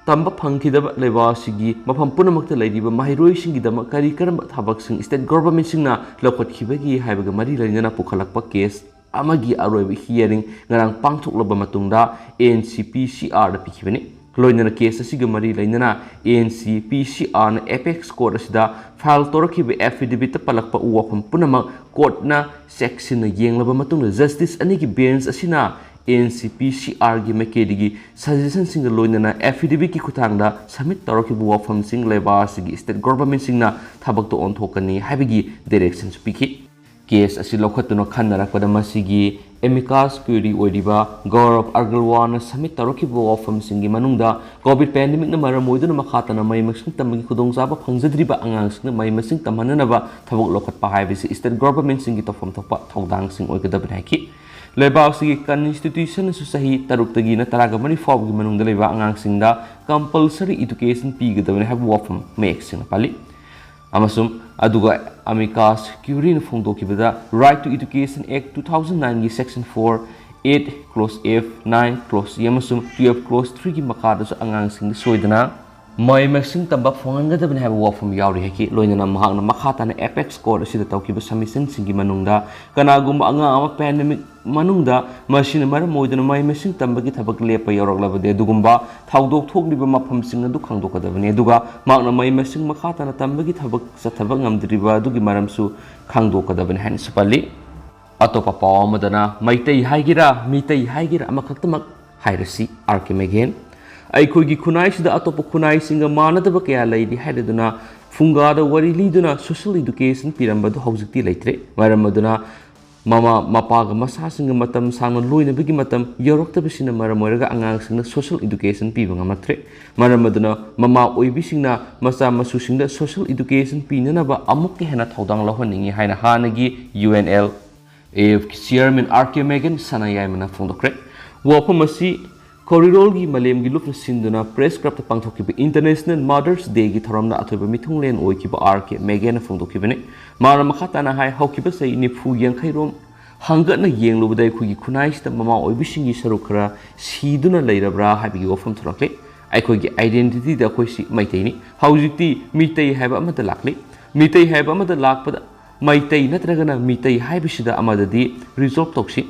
ꯇꯝꯕ ꯐꯪꯈꯤꯗꯕ ꯂꯩꯕꯥꯛ ꯑꯁꯤꯒꯤ ꯃꯐꯝ ꯄꯨꯝꯅꯃꯛꯇ ꯂꯩꯔꯤꯕ ꯃꯍꯩꯔꯣꯏꯁꯤꯡꯒꯤꯗꯃꯛ ꯀꯔꯤ ꯀꯔꯝꯕ ꯊꯕꯛꯁꯤꯡ ꯁ꯭ꯇꯦꯠ ꯒꯣꯚꯔꯟꯃꯦꯟꯠꯁꯤꯡꯅ ꯂꯧꯈꯠꯈꯤꯕꯒꯦ ꯍꯥꯏꯕꯒ ꯃꯔꯤ ꯂꯩꯅꯅ ꯄꯨꯈꯠꯂꯛꯄ ꯀꯦꯁ ꯑꯃꯒꯤ ꯑꯔꯣꯏꯕ ꯍꯤꯌꯔꯤꯡ ꯉꯔꯥꯡ ꯄꯥꯡꯊꯣꯛꯂꯕ ꯃꯇꯨꯡꯗ ꯑꯦꯟ ꯁꯤ ꯄꯤ ꯁꯤ ꯑꯥꯔꯗ ꯄꯤꯈꯤꯕꯅꯤ꯫ ꯂꯣꯏꯅꯅ ꯀꯦꯁ ꯑꯁꯤꯒ ꯃꯔꯤ ꯂꯩꯅꯅ ꯑꯦꯟ ꯁꯤ ꯄꯤ ꯁꯤ ꯑꯥꯔꯅ ꯑꯦꯄꯦꯛꯁ ꯀꯣꯔꯠ ꯑꯁꯤꯗ ꯐꯥꯏꯜ ꯇꯧꯔꯛꯈꯤꯕ ꯑꯦꯐꯤꯗꯦꯕꯤꯠꯇ ꯄꯜꯂꯛꯄ ꯋꯥꯐꯝ ꯄꯨꯝꯅꯃꯛ ꯀꯣꯔꯠꯅ ꯆꯦꯛꯁꯤꯟꯅ ꯌꯦꯡꯂꯕ ꯃꯇꯨꯡꯗ ꯖꯁꯇꯤꯁ ꯑꯅꯤꯒꯤ ꯕꯦꯟꯁ ꯑꯁꯤꯅ ꯑꯦꯟ ꯁꯤ ꯄꯤ ꯁꯤ ꯑꯥꯔꯒꯤ ꯃꯥꯏꯀꯩꯗꯒꯤ ꯁꯖꯦꯁꯟꯁꯤꯡꯒ ꯂꯣꯏꯅꯅ ꯑꯦꯐꯤꯗꯦꯕꯤꯠꯀꯤ ꯈꯨꯠꯊꯥꯡꯗ ꯁꯕꯃꯤꯠ ꯇꯧꯔꯛꯈꯤꯕ ꯋꯥꯐꯝꯁꯤꯡ ꯂꯩꯕꯥꯛ ꯑꯁꯤꯒꯤ ꯁ꯭ꯇꯦꯠ ꯒꯣꯚꯔꯟꯃꯦꯟꯠꯁꯤꯡꯅ ꯊꯕꯛꯇ ꯑꯣꯟꯊꯣꯛꯀꯅꯤ ꯍꯥꯏꯕꯒꯤ ꯗꯤꯔꯦꯛꯁꯟꯁꯨ ꯄꯤꯈꯤ꯫ ꯀꯦꯁ ꯑꯁꯤ ꯂꯧꯈꯠꯇꯨꯅ ꯈꯟꯅꯔꯛꯄꯗ ꯃꯁꯤꯒꯤ ꯑꯦꯃꯤꯀꯥꯁ ꯀ꯭ꯌꯨꯔꯤ ꯑꯣꯏꯔꯤꯕ ꯒꯧꯔꯕ ꯑꯒꯔꯋꯥꯜꯅ ꯁꯕꯃꯤꯠ ꯇꯧꯔꯛꯈꯤꯕ ꯋꯥꯐꯝꯁꯤꯡꯒꯤ ꯃꯅꯨꯡꯗ ꯀꯣꯚꯤꯗ ꯄꯦꯟꯗꯦꯃꯤꯛꯅ ꯃꯔꯝ ꯑꯣꯏꯗꯨꯅ ꯃꯈꯥ ꯇꯥꯅ ꯃꯍꯩ ꯃꯁꯤꯡ ꯇꯝꯕꯒꯤ ꯈꯨꯗꯣꯡꯆꯥꯕ ꯐꯪꯖꯗ꯭ꯔꯤꯕ ꯑꯉꯥꯡꯁꯤꯡꯗ ꯃꯍꯩ ꯃꯁꯤꯡ ꯇꯝꯍꯟꯅꯅꯕ ꯊꯕꯛ ꯂꯧꯈꯠꯄ ꯍꯥꯏꯕꯁꯤ ꯁ꯭ꯇꯦꯠ ꯒꯣꯚꯔꯟꯃꯦꯟꯠꯁꯤꯡꯒꯤ ꯇꯧꯐꯝ ꯊꯣꯛꯄ ꯊꯧꯗꯥꯡꯁꯤꯡ ꯑꯣꯏꯒꯗꯕꯅꯤ ꯍꯥꯏꯈꯤ꯫ ꯂꯩꯕꯥꯛꯁꯤꯒꯤ ꯀꯟꯁꯇꯤꯇ꯭ꯌꯨꯁꯟꯅꯁꯨ ꯆꯍꯤ ꯇꯔꯨꯛꯇꯒꯤꯅ ꯇꯔꯥꯒ ꯃꯔꯤ ꯐꯥꯎꯕꯒꯤ ꯃꯅꯨꯡꯗ ꯂꯩꯕ ꯑꯉꯥꯡꯁꯤꯡꯗ ꯀꯝꯄꯜꯁꯔꯤ ꯏꯗꯨꯀꯦꯁꯟ ꯄꯤꯒꯗꯕꯅꯤ ꯍꯥꯏꯕ ꯋꯥꯐꯝ ꯃꯌꯦꯛ ꯁꯦꯡꯅ ꯄꯜꯂꯤ꯫ ꯑꯃꯁꯨꯡ ꯑꯗꯨꯒ ꯑꯃꯤꯀꯥꯁ ꯀ꯭ꯌꯨꯔꯤꯅ ꯐꯣꯡꯗꯣꯛꯈꯤꯕꯗ, Right to Education Act two thousand nineꯒꯤ Section four, eight clause F, nine clause E ꯑꯃꯁꯨꯡ twelve clause threeꯒꯤ ꯃꯈꯥꯗꯁꯨ ꯑꯉꯥꯡꯁꯤꯡꯗ ꯁꯣꯏꯗꯅ ꯃꯍꯩ ꯃꯁꯤꯡ ꯇꯝꯕ ꯐꯪꯍꯟꯒꯗꯕꯅꯤ ꯍꯥꯏꯕ ꯋꯥꯐꯝ ꯌꯥꯎꯔꯤ ꯍꯥꯏꯈꯤ꯫ ꯂꯣꯏꯅꯅ ꯃꯍꯥꯛꯅ ꯃꯈꯥ ꯇꯥꯅ ꯑꯦꯄꯦꯛꯁ ꯀꯣꯔꯠ ꯑꯁꯤꯗ ꯇꯧꯈꯤꯕ ꯁꯕꯃꯤꯁꯟꯁꯤꯡꯒꯤ ꯃꯅꯨꯡꯗ ꯀꯅꯥꯒꯨꯝꯕ ꯑꯉꯥꯡ ꯑꯃ ꯄꯦꯟꯗꯦꯃꯤꯛ ꯃꯅꯨꯡꯗ ꯃꯁꯤꯅ ꯃꯔꯝ ꯑꯣꯏꯗꯨꯅ ꯃꯍꯩ ꯃꯁꯤꯡ ꯇꯝꯕꯒꯤ ꯊꯕꯛ ꯂꯦꯞꯄ ꯌꯥꯎꯔꯛꯂꯕꯗꯤ, ꯑꯗꯨꯒꯨꯝꯕ ꯊꯧꯗꯣꯛ ꯊꯣꯛꯂꯤꯕ ꯃꯐꯝꯁꯤꯡ ꯑꯗꯨ ꯈꯪꯗꯣꯛꯀꯗꯕꯅꯤ꯫ ꯑꯗꯨꯒ ꯃꯍꯥꯛꯅ ꯃꯍꯩ ꯃꯁꯤꯡ ꯃꯈꯥ ꯇꯥꯅ ꯇꯝꯕꯒꯤ ꯊꯕꯛ ꯆꯠꯊꯕ ꯉꯝꯗ꯭ꯔꯤꯕ ꯑꯗꯨꯒꯤ ꯃꯔꯝꯁꯨ ꯈꯪꯗꯣꯛꯀꯗꯕꯅꯤ ꯍꯥꯏꯅꯁꯨ ꯄꯜꯂꯤ꯫ ꯑꯇꯣꯞꯄ ꯄꯥꯎ ꯑꯃꯗꯅ, ꯃꯩꯇꯩ ꯍꯥꯏꯒꯦꯔꯥ, ꯃꯤꯇꯩ ꯍꯥꯏꯒꯦꯔꯥ, ꯑꯃꯈꯛꯇꯃꯛ ꯍꯥꯏꯔꯁꯤ, ꯑꯥꯔ ꯀꯦ ꯃꯦꯒꯦꯟ꯫ ꯑꯩꯈꯣꯏꯒꯤ ꯈꯨꯟꯅꯥꯏꯁꯤꯗ ꯑꯇꯣꯞꯄ ꯈꯨꯟꯅꯥꯏꯁꯤꯡꯒ ꯃꯥꯟꯅꯗꯕ ꯀꯌꯥ ꯂꯩꯔꯤ ꯍꯥꯏꯔꯗꯨꯅ ꯐꯨꯡꯒꯥꯗ ꯋꯥꯔꯤ ꯂꯤꯗꯨꯅ ꯁꯣꯁꯤꯌꯦꯜ ꯏꯗꯨꯀꯦꯁꯟ ꯄꯤꯔꯝꯕꯗꯨ ꯍꯧꯖꯤꯛꯇꯤ ꯂꯩꯇ꯭ꯔꯦ꯫ ꯃꯔꯝ ꯑꯗꯨꯅ ꯃꯃꯥ ꯃꯄꯥꯒ ꯃꯆꯥꯁꯤꯡꯒ ꯃꯇꯝ ꯁꯥꯡꯅ ꯂꯣꯏꯅꯕꯒꯤ ꯃꯇꯝ ꯌꯧꯔꯛꯇꯕꯁꯤꯅ ꯃꯔꯝ ꯑꯣꯏꯔꯒ ꯑꯉꯥꯡꯁꯤꯡꯗ ꯁꯣꯁꯤꯌꯦꯜ ꯏꯗꯨꯀꯦꯁꯟ ꯄꯤꯕ ꯉꯝꯂꯛꯇ꯭ꯔꯦ꯫ ꯃꯔꯝ ꯑꯗꯨꯅ ꯃꯃꯥ ꯑꯣꯏꯕꯤꯁꯤꯡꯅ ꯃꯆꯥ ꯃꯁꯨꯁꯤꯡꯗ ꯁꯣꯁꯤꯌꯦꯜ ꯏꯗꯨꯀꯦꯁꯟ ꯄꯤꯅꯅꯕ ꯑꯃꯨꯛꯀ ꯍꯦꯟꯅ ꯊꯧꯗꯥꯡ ꯂꯧꯍꯟꯅꯤꯡꯏ ꯍꯥꯏꯅ ꯍꯥꯟꯅꯒꯤ ꯌꯨ ꯑꯦꯟ ꯑꯦꯜ ꯑꯦ ꯑꯦꯐꯀꯤ ꯆꯤꯌꯔꯃꯦꯟ ꯑꯥꯔ ꯀꯦ ꯃꯦꯒꯟ ꯁꯅꯥꯌꯥꯏꯃꯅ ꯐꯣꯡꯗꯣꯛꯈ꯭ꯔꯦ꯫ ꯋꯥꯐꯝ ꯑꯁꯤ ꯈꯧꯔꯤꯔꯣꯜꯒꯤ ꯃꯥꯂꯦꯝꯒꯤ ꯂꯨꯞꯅ ꯁꯤꯟꯗꯨꯅ ꯄ꯭ꯔꯦꯁ ꯀ꯭ꯂꯕꯇ ꯄꯥꯡꯊꯣꯛꯈꯤꯕ ꯏꯟꯇꯔꯅꯦꯁꯅꯦꯜ ꯃꯥꯗꯔꯁ ꯗꯦꯒꯤ ꯊꯧꯔꯝꯗ ꯑꯊꯣꯏꯕ ꯃꯤꯊꯨꯡꯂꯦꯟ ꯑꯣꯏꯈꯤꯕ ꯑꯥꯔ ꯀꯦ ꯃꯦꯒꯦꯟꯅ ꯐꯣꯡꯗꯣꯛꯈꯤꯕꯅꯤ꯫ ꯃꯥꯅ ꯃꯈꯥ ꯇꯥꯅ ꯍꯥꯏ, ꯍꯧꯈꯤꯕ ꯆꯍꯤ ꯅꯤꯐꯨ ꯌꯥꯡꯈꯩꯔꯣꯝ ꯍꯪꯒꯠꯅ ꯌꯦꯡꯂꯨꯕꯗ ꯑꯩꯈꯣꯏꯒꯤ ꯈꯨꯟꯅꯥꯏꯁꯤꯗ ꯃꯃꯥ ꯑꯣꯏꯕꯤꯁꯤꯡꯒꯤ ꯁꯔꯨꯛ ꯈꯔ ꯁꯤꯗꯨꯅ ꯂꯩꯔꯕ꯭ꯔꯥ ꯍꯥꯏꯕꯒꯤ ꯋꯥꯐꯝ ꯊꯣꯔꯛꯂꯤ꯫ ꯑꯩꯈꯣꯏꯒꯤ ꯑꯥꯏꯗꯦꯟꯇꯤꯇꯤꯗ ꯑꯩꯈꯣꯏꯁꯤ ꯃꯩꯇꯩꯅꯤ꯫ ꯍꯧꯖꯤꯛꯇꯤ ꯃꯤꯇꯩ ꯍꯥꯏꯕ ꯑꯃꯠꯇ ꯂꯥꯛꯂꯤ꯫ ꯃꯤꯇꯩ ꯍꯥꯏꯕ ꯑꯃꯗ ꯂꯥꯛꯄꯗ ꯃꯩꯇꯩ ꯅꯠꯇ꯭ꯔꯒꯅ ꯃꯤꯇꯩ ꯍꯥꯏꯕꯁꯤꯗ ꯑꯃꯗꯗꯤ ꯔꯤꯖꯣꯜꯕ ꯇꯧꯁꯤ꯫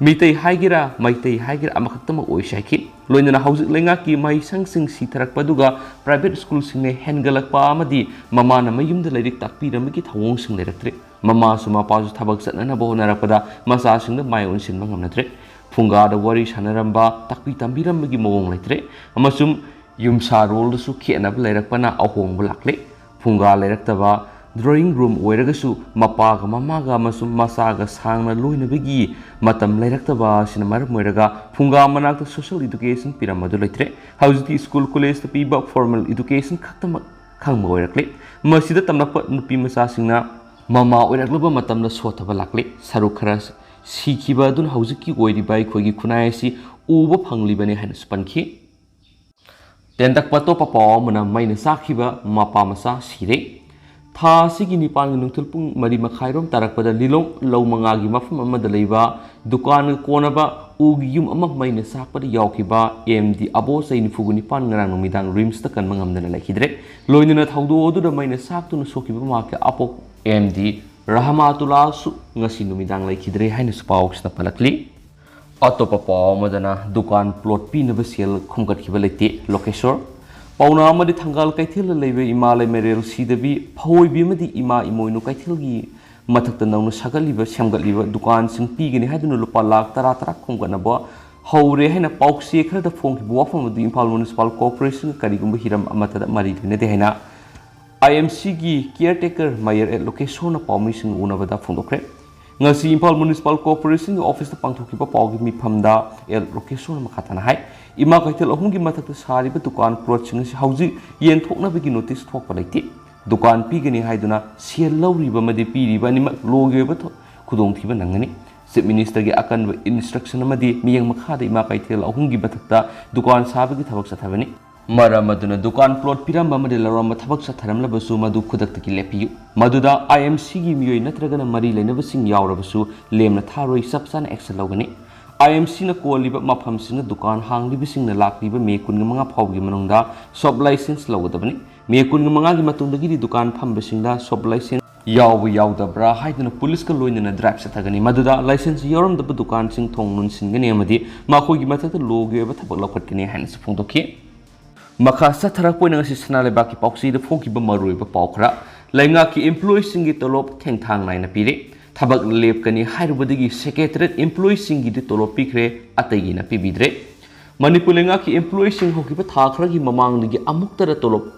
ꯃꯤꯇꯩ ꯍꯥꯏꯒꯦꯔꯥ, ꯃꯩꯇꯩ ꯍꯥꯏꯒꯦꯔꯥ, ꯑꯃꯈꯛꯇꯃꯛ ꯑꯣꯏꯁꯤ ꯍꯥꯏꯈꯤ꯫ ꯂꯣꯏꯅꯅ ꯍꯧꯖꯤꯛ ꯂꯩꯉꯥꯛꯀꯤ ꯃꯍꯩꯁꯪꯁꯤꯡ ꯁꯤꯊꯔꯛꯄ ꯑꯗꯨꯒ ꯄ꯭ꯔꯥꯏꯚꯦꯠ ꯁ꯭ꯀꯨꯜꯁꯤꯡꯅ ꯍꯦꯟꯒꯠꯂꯛꯄ ꯑꯃꯗꯤ ꯃꯃꯥꯅ ꯃꯌꯨꯝꯗ ꯂꯥꯏꯔꯤꯛ ꯇꯥꯛꯄꯤꯔꯝꯕꯒꯤ ꯊꯧꯑꯣꯡꯁꯤꯡ ꯂꯩꯔꯛꯇ꯭ꯔꯦ꯫ ꯃꯃꯥꯁꯨ ꯃꯄꯥꯁꯨ ꯊꯕꯛ ꯆꯠꯅꯅꯕ ꯍꯣꯠꯅꯔꯛꯄꯗ ꯃꯆꯥꯁꯤꯡꯗ ꯃꯥꯏ ꯑꯣꯟꯁꯤꯟꯕ ꯉꯝꯅꯗ꯭ꯔꯦ꯫ ꯐꯨꯡꯒꯥꯗ ꯋꯥꯔꯤ ꯁꯥꯟꯅꯔꯝꯕ, ꯇꯥꯛꯄꯤ ꯇꯝꯕꯤꯔꯝꯕꯒꯤ ꯃꯑꯣꯡ ꯂꯩꯇ꯭ꯔꯦ꯫ ꯑꯃꯁꯨꯡ ꯌꯨꯝꯁꯥꯔꯣꯜꯗꯁꯨ ꯈꯦꯠꯅꯕ ꯂꯩꯔꯛꯄꯅ ꯑꯍꯣꯡꯕ ꯂꯥꯛꯂꯦ꯫ ꯐꯨꯡꯒꯥ ꯂꯩꯔꯛꯇꯕ, ꯗ꯭ꯔꯣꯌꯤꯡ ꯔꯨꯝ ꯑꯣꯏꯔꯒꯁꯨ ꯃꯄꯥꯒ ꯃꯃꯥꯒ ꯑꯃꯁꯨꯡ ꯃꯆꯥꯒ ꯁꯥꯡꯅ ꯂꯣꯏꯅꯕꯒꯤ ꯃꯇꯝ ꯂꯩꯔꯛꯇꯕ ꯑꯁꯤꯅ ꯃꯔꯝ ꯑꯣꯏꯔꯒ ꯐꯨꯡꯒꯥ ꯃꯅꯥꯛꯇ ꯁꯣꯁꯤꯌꯦꯜ ꯏꯗꯨꯀꯦꯁꯟ ꯄꯤꯔꯝꯕꯗꯨ ꯂꯩꯇ꯭ꯔꯦ꯫ ꯍꯧꯖꯤꯛꯇꯤ ꯁ꯭ꯀꯨꯜ ꯀꯣꯂꯦꯖꯇ ꯄꯤꯕ ꯐꯣꯔꯃꯦꯜ ꯏꯗꯨꯀꯦꯁꯟ ꯈꯛꯇꯃꯛ ꯈꯪꯕ ꯑꯣꯏꯔꯛꯂꯦ꯫ ꯃꯁꯤꯗ ꯇꯝꯂꯛꯄ ꯅꯨꯄꯤ ꯃꯆꯥꯁꯤꯡꯅ ꯃꯃꯥ ꯑꯣꯏꯔꯛꯂꯕ ꯃꯇꯝꯗ ꯁꯣꯠꯊꯕ ꯂꯥꯛꯂꯦ꯫ ꯁꯔꯨꯛ ꯈꯔ ꯁꯤꯈꯤꯕ ꯑꯗꯨꯅ ꯍꯧꯖꯤꯛꯀꯤ ꯑꯣꯏꯔꯤꯕ ꯑꯩꯈꯣꯏꯒꯤ ꯈꯨꯟꯅꯥꯏ ꯑꯁꯤ ꯎꯕ ꯐꯪꯂꯤꯕꯅꯤ ꯍꯥꯏꯅꯁꯨ ꯄꯟꯈꯤ꯫ ꯇꯦꯟꯇꯛꯄ ꯑꯇꯣꯞꯄ ꯄꯥꯎ ꯑꯃꯅ, ꯃꯩꯅ ꯆꯥꯛꯈꯤꯕ ꯃꯄꯥ ꯃꯆꯥ ꯁꯤꯔꯦ꯫ ꯊꯥ ꯑꯁꯤꯒꯤ ꯅꯤꯄꯥꯟꯒꯤ ꯅꯨꯡꯊꯤꯜ ꯄꯨꯡ ꯃꯔꯤ ꯃꯈꯥꯏꯔꯣꯝ ꯇꯥꯔꯛꯄꯗ ꯂꯤꯂꯣꯡ ꯂꯧ ꯃꯉꯥꯒꯤ ꯃꯐꯝ ꯑꯃꯗ ꯂꯩꯕ ꯗꯨꯀꯥꯟꯒ ꯀꯣꯟꯅꯕ ꯎꯒꯤ ꯌꯨꯝ ꯑꯃ ꯃꯩꯅ ꯆꯥꯛꯄꯗ ꯌꯥꯎꯈꯤꯕ ꯑꯦꯝ ꯗꯤ ꯑꯕꯣ, ꯆꯍꯤ ꯅꯤꯐꯨꯒ ꯅꯤꯄꯥꯟ, ꯉꯔꯥꯡ ꯅꯨꯃꯤꯗꯥꯡ ꯔꯤꯝꯁꯇ ꯀꯟꯕ ꯉꯝꯗꯅ ꯂꯩꯈꯤꯗ꯭ꯔꯦ꯫ ꯂꯣꯏꯅꯅ ꯊꯧꯗꯣꯛ ꯑꯗꯨꯗ ꯃꯩꯅ ꯆꯥꯛꯇꯨꯅ ꯁꯣꯛꯈꯤꯕ ꯃꯍꯥꯛꯀꯤ ꯑꯄꯣꯛ ꯑꯦꯝ ꯗꯤ ꯔꯍꯃꯥꯇꯨꯂꯥꯁꯨ ꯉꯁꯤ ꯅꯨꯃꯤꯗꯥꯡ ꯂꯩꯈꯤꯗ꯭ꯔꯦ ꯍꯥꯏꯅꯁꯨ ꯄꯥꯎꯁꯤꯗ ꯄꯜꯂꯛꯂꯤ꯫ ꯑꯇꯣꯞꯄ ꯄꯥꯎ ꯑꯃꯗꯅ, ꯗꯨꯀꯥꯟ ꯄ꯭ꯂꯣꯠ ꯄꯤꯅꯕ ꯁꯦꯜ ꯈꯣꯝꯒꯠꯈꯤꯕ ꯂꯩꯇꯦ, ꯂꯣꯀꯦꯁꯣꯔ꯫ ꯄꯥꯎꯅꯥ ꯑꯃꯗꯤ, ꯊꯪꯒꯥꯜ ꯀꯩꯊꯦꯜꯗ ꯂꯩꯕ ꯏꯃꯥ ꯂꯩꯃꯔꯦꯜ ꯁꯤꯗꯕꯤ ꯐꯑꯣꯏꯕꯤ ꯑꯃꯗꯤ ꯏꯃꯥ ꯏꯃꯣꯏꯅꯨ ꯀꯩꯊꯦꯜꯒꯤ ꯃꯊꯛꯇ ꯅꯧꯅ ꯁꯥꯒꯠꯂꯤꯕ, ꯁꯦꯝꯒꯠꯂꯤꯕ ꯗꯨꯀꯥꯟꯁꯤꯡ ꯄꯤꯒꯅꯤ ꯍꯥꯏꯗꯨꯅ ꯂꯨꯄꯥ ꯂꯥꯈ ꯇꯔꯥ ꯇꯔꯥ ꯈꯣꯝꯒꯠꯅꯕ ꯍꯧꯔꯦ ꯍꯥꯏꯅ ꯄꯥꯎꯆꯦ ꯈꯔꯗ ꯐꯣꯡꯈꯤꯕ ꯋꯥꯐꯝ ꯑꯗꯨ ꯏꯝꯐꯥꯜ ꯃ꯭ꯌꯨꯅꯤꯁꯤꯄꯥꯜ ꯀꯣꯔꯄꯣꯔꯦꯁꯟꯒ ꯀꯔꯤꯒꯨꯝꯕ ꯍꯤꯔꯝ ꯑꯃꯠꯇꯗ ꯃꯔꯤ ꯂꯩꯅꯗꯦ ꯍꯥꯏꯅ ꯑꯥꯏ ꯑꯦꯝ ꯁꯤꯒꯤ ꯀꯤꯌꯔꯇꯦꯀꯔ ꯃꯦꯌꯔ ꯑꯦꯠ ꯂꯣꯀꯦꯁꯣꯔꯅ ꯄꯥꯎꯃꯤꯁꯤꯡ ꯎꯅꯕꯗ ꯐꯣꯡꯗꯣꯛꯈ꯭ꯔꯦ꯫ ꯉꯁꯤ ꯏꯝꯐꯥꯜ ꯃ꯭ꯌꯨꯅꯤꯁꯤꯄꯥꯜ ꯀꯣꯔꯄꯣꯔꯦꯁꯟꯒꯤ ꯑꯣꯐꯤꯁꯇ ꯄꯥꯡꯊꯣꯛꯈꯤꯕ ꯄꯥꯎꯒꯤ ꯃꯤꯐꯝꯗ ꯑꯦꯠ ꯂꯣꯀꯦꯁꯣꯔꯅ ꯃꯈꯥ ꯇꯥꯅ ꯍꯥꯏ, ꯏꯃꯥ ꯀꯩꯊꯦꯜ ꯑꯍꯨꯝꯒꯤ ꯃꯊꯛꯇ ꯁꯥꯔꯤꯕ ꯗꯨꯀꯥꯟ ꯄ꯭ꯂꯣꯠꯁꯤꯡ ꯑꯁꯤ ꯍꯧꯖꯤꯛ ꯌꯦꯟꯊꯣꯛꯅꯕꯒꯤ ꯅꯣꯇꯤꯁ ꯊꯣꯛꯄ ꯂꯩꯇꯦ꯫ ꯗꯨꯀꯥꯟ ꯄꯤꯒꯅꯤ ꯍꯥꯏꯗꯨꯅ ꯁꯦꯜ ꯂꯧꯔꯤꯕ ꯑꯃꯗꯤ ꯄꯤꯔꯤꯕ ꯑꯅꯤꯃꯛ ꯂꯣꯒꯤ ꯑꯣꯏꯕ ꯊ-, ꯈꯨꯗꯣꯡꯊꯤꯕ ꯅꯪꯒꯅꯤ꯫ ꯆꯤꯐ ꯃꯤꯅꯤꯁꯇꯔꯒꯤ ꯑꯀꯟꯕ ꯏꯟꯁꯇ꯭ꯔꯛꯁꯟ ꯑꯃꯗꯤ ꯃꯤꯠꯌꯦꯡ ꯃꯈꯥꯗ ꯏꯃꯥ ꯀꯩꯊꯦꯜ ꯑꯍꯨꯝꯒꯤ ꯃꯊꯛꯇ ꯗꯨꯀꯥꯟ ꯁꯥꯕꯒꯤ ꯊꯕꯛ ꯆꯠꯊꯕꯅꯤ꯫ ꯃꯔꯝ ꯑꯗꯨꯅ ꯗꯨꯀꯥꯟ ꯄ꯭ꯂꯣꯠ ꯄꯤꯔꯝꯕ ꯑꯃꯗꯤ ꯂꯧꯔꯝꯕ ꯊꯕꯛ ꯆꯠꯊꯔꯝꯂꯕꯁꯨ ꯃꯗꯨ ꯈꯨꯗꯛꯇꯒꯤ ꯂꯦꯞꯄꯤꯌꯨ꯫ ꯃꯗꯨꯗ ꯑꯥꯏ ꯑꯦꯝ ꯁꯤꯒꯤ ꯃꯤꯑꯣꯏ ꯅꯠꯇ꯭ꯔꯒꯅ ꯃꯔꯤ ꯂꯩꯅꯕꯁꯤꯡ ꯌꯥꯎꯔꯕꯁꯨ ꯂꯦꯝꯅ ꯊꯥꯔꯣꯏ, ꯆꯞ ꯆꯥꯅ ꯑꯦꯛꯁꯟ ꯂꯧꯒꯅꯤ꯫ ꯑꯥꯏ ꯑꯦꯝ ꯁꯤꯅ ꯀꯣꯜꯂꯤꯕ ꯃꯐꯝꯁꯤꯡꯗ ꯗꯨꯀꯥꯟ ꯍꯥꯡꯂꯤꯕꯁꯤꯡꯅ ꯂꯥꯛꯂꯤꯕ ꯃꯦ ꯀꯨꯟꯃꯉꯥ ꯐꯥꯎꯕꯒꯤ ꯃꯅꯨꯡꯗ ꯁꯣꯞ ꯂꯥꯏꯁꯦꯟꯁ ꯂꯧꯒꯗꯕꯅꯤ꯫ ꯃꯦ ꯀꯨꯟꯃꯉꯥꯒꯤ ꯃꯇꯨꯡꯗꯒꯤꯗꯤ ꯗꯨꯀꯥꯟ ꯐꯝꯕꯁꯤꯡꯗ ꯁꯣꯞ ꯂꯥꯏꯁꯦꯟꯁ ꯌꯥꯎꯕ ꯌꯥꯎꯗꯕ꯭ꯔꯥ ꯍꯥꯏꯗꯨꯅ ꯄꯨꯂꯤꯁꯀ ꯂꯣꯏꯅꯅ ꯗ꯭ꯔꯥꯏꯚ ꯆꯠꯊꯒꯅꯤ꯫ ꯃꯗꯨꯗ ꯂꯥꯏꯁꯦꯟꯁ ꯌꯥꯎꯔꯝꯗꯕ ꯗꯨꯀꯥꯟꯁꯤꯡ ꯊꯣꯡ ꯂꯣꯟꯁꯤꯟꯒꯅꯤ ꯑꯃꯗꯤ ꯃꯈꯣꯏꯒꯤ ꯃꯊꯛꯇ ꯂꯣꯒꯤ ꯑꯣꯏꯕ ꯊꯕꯛ ꯂꯧꯈꯠꯀꯅꯤ ꯍꯥꯏꯅꯁꯨ ꯐꯣꯡꯗꯣꯛꯈꯤ꯫ ꯃꯈꯥ ꯆꯠꯊꯔꯛꯄ ꯑꯣꯏꯅ ꯉꯁꯤ ꯁꯅꯥ ꯂꯩꯕꯥꯛꯀꯤ ꯄꯥꯎꯆꯦꯗ ꯐꯣꯡꯈꯤꯕ ꯃꯔꯨꯑꯣꯏꯕ ꯄꯥꯎ ꯈꯔ꯫ ꯂꯩꯉꯥꯛꯀꯤ ꯏꯝꯄ꯭ꯂꯣꯌꯤꯁꯤꯡꯒꯤ ꯇꯣꯂꯣꯞ ꯊꯦꯡꯊꯥꯡ ꯅꯥꯏꯅ ꯄꯤꯔꯦ꯫ ꯊꯕꯛ ꯂꯦꯞꯀꯅꯤ ꯍꯥꯏꯔꯨꯕꯗꯒꯤ ꯁꯦꯀ꯭ꯔꯦꯇꯔꯤꯌꯦꯠ ꯏꯝꯄ꯭ꯂꯣꯌꯤꯁꯤꯡꯒꯤꯗꯤ ꯇꯣꯂꯣꯞ ꯄꯤꯈ꯭ꯔꯦ, ꯑꯇꯩꯒꯤꯅ ꯄꯤꯕꯤꯗ꯭ꯔꯦ꯫ ꯃꯅꯤꯄꯨꯔ ꯂꯩꯉꯥꯛꯀꯤ ꯏꯝꯄ꯭ꯂꯣꯌꯤꯁꯤꯡ ꯍꯧꯈꯤꯕ ꯊꯥ ꯈꯔꯒꯤ ꯃꯃꯥꯡꯗꯒꯤ ꯑꯃꯨꯛꯇꯗ ꯇꯣꯂꯣꯞ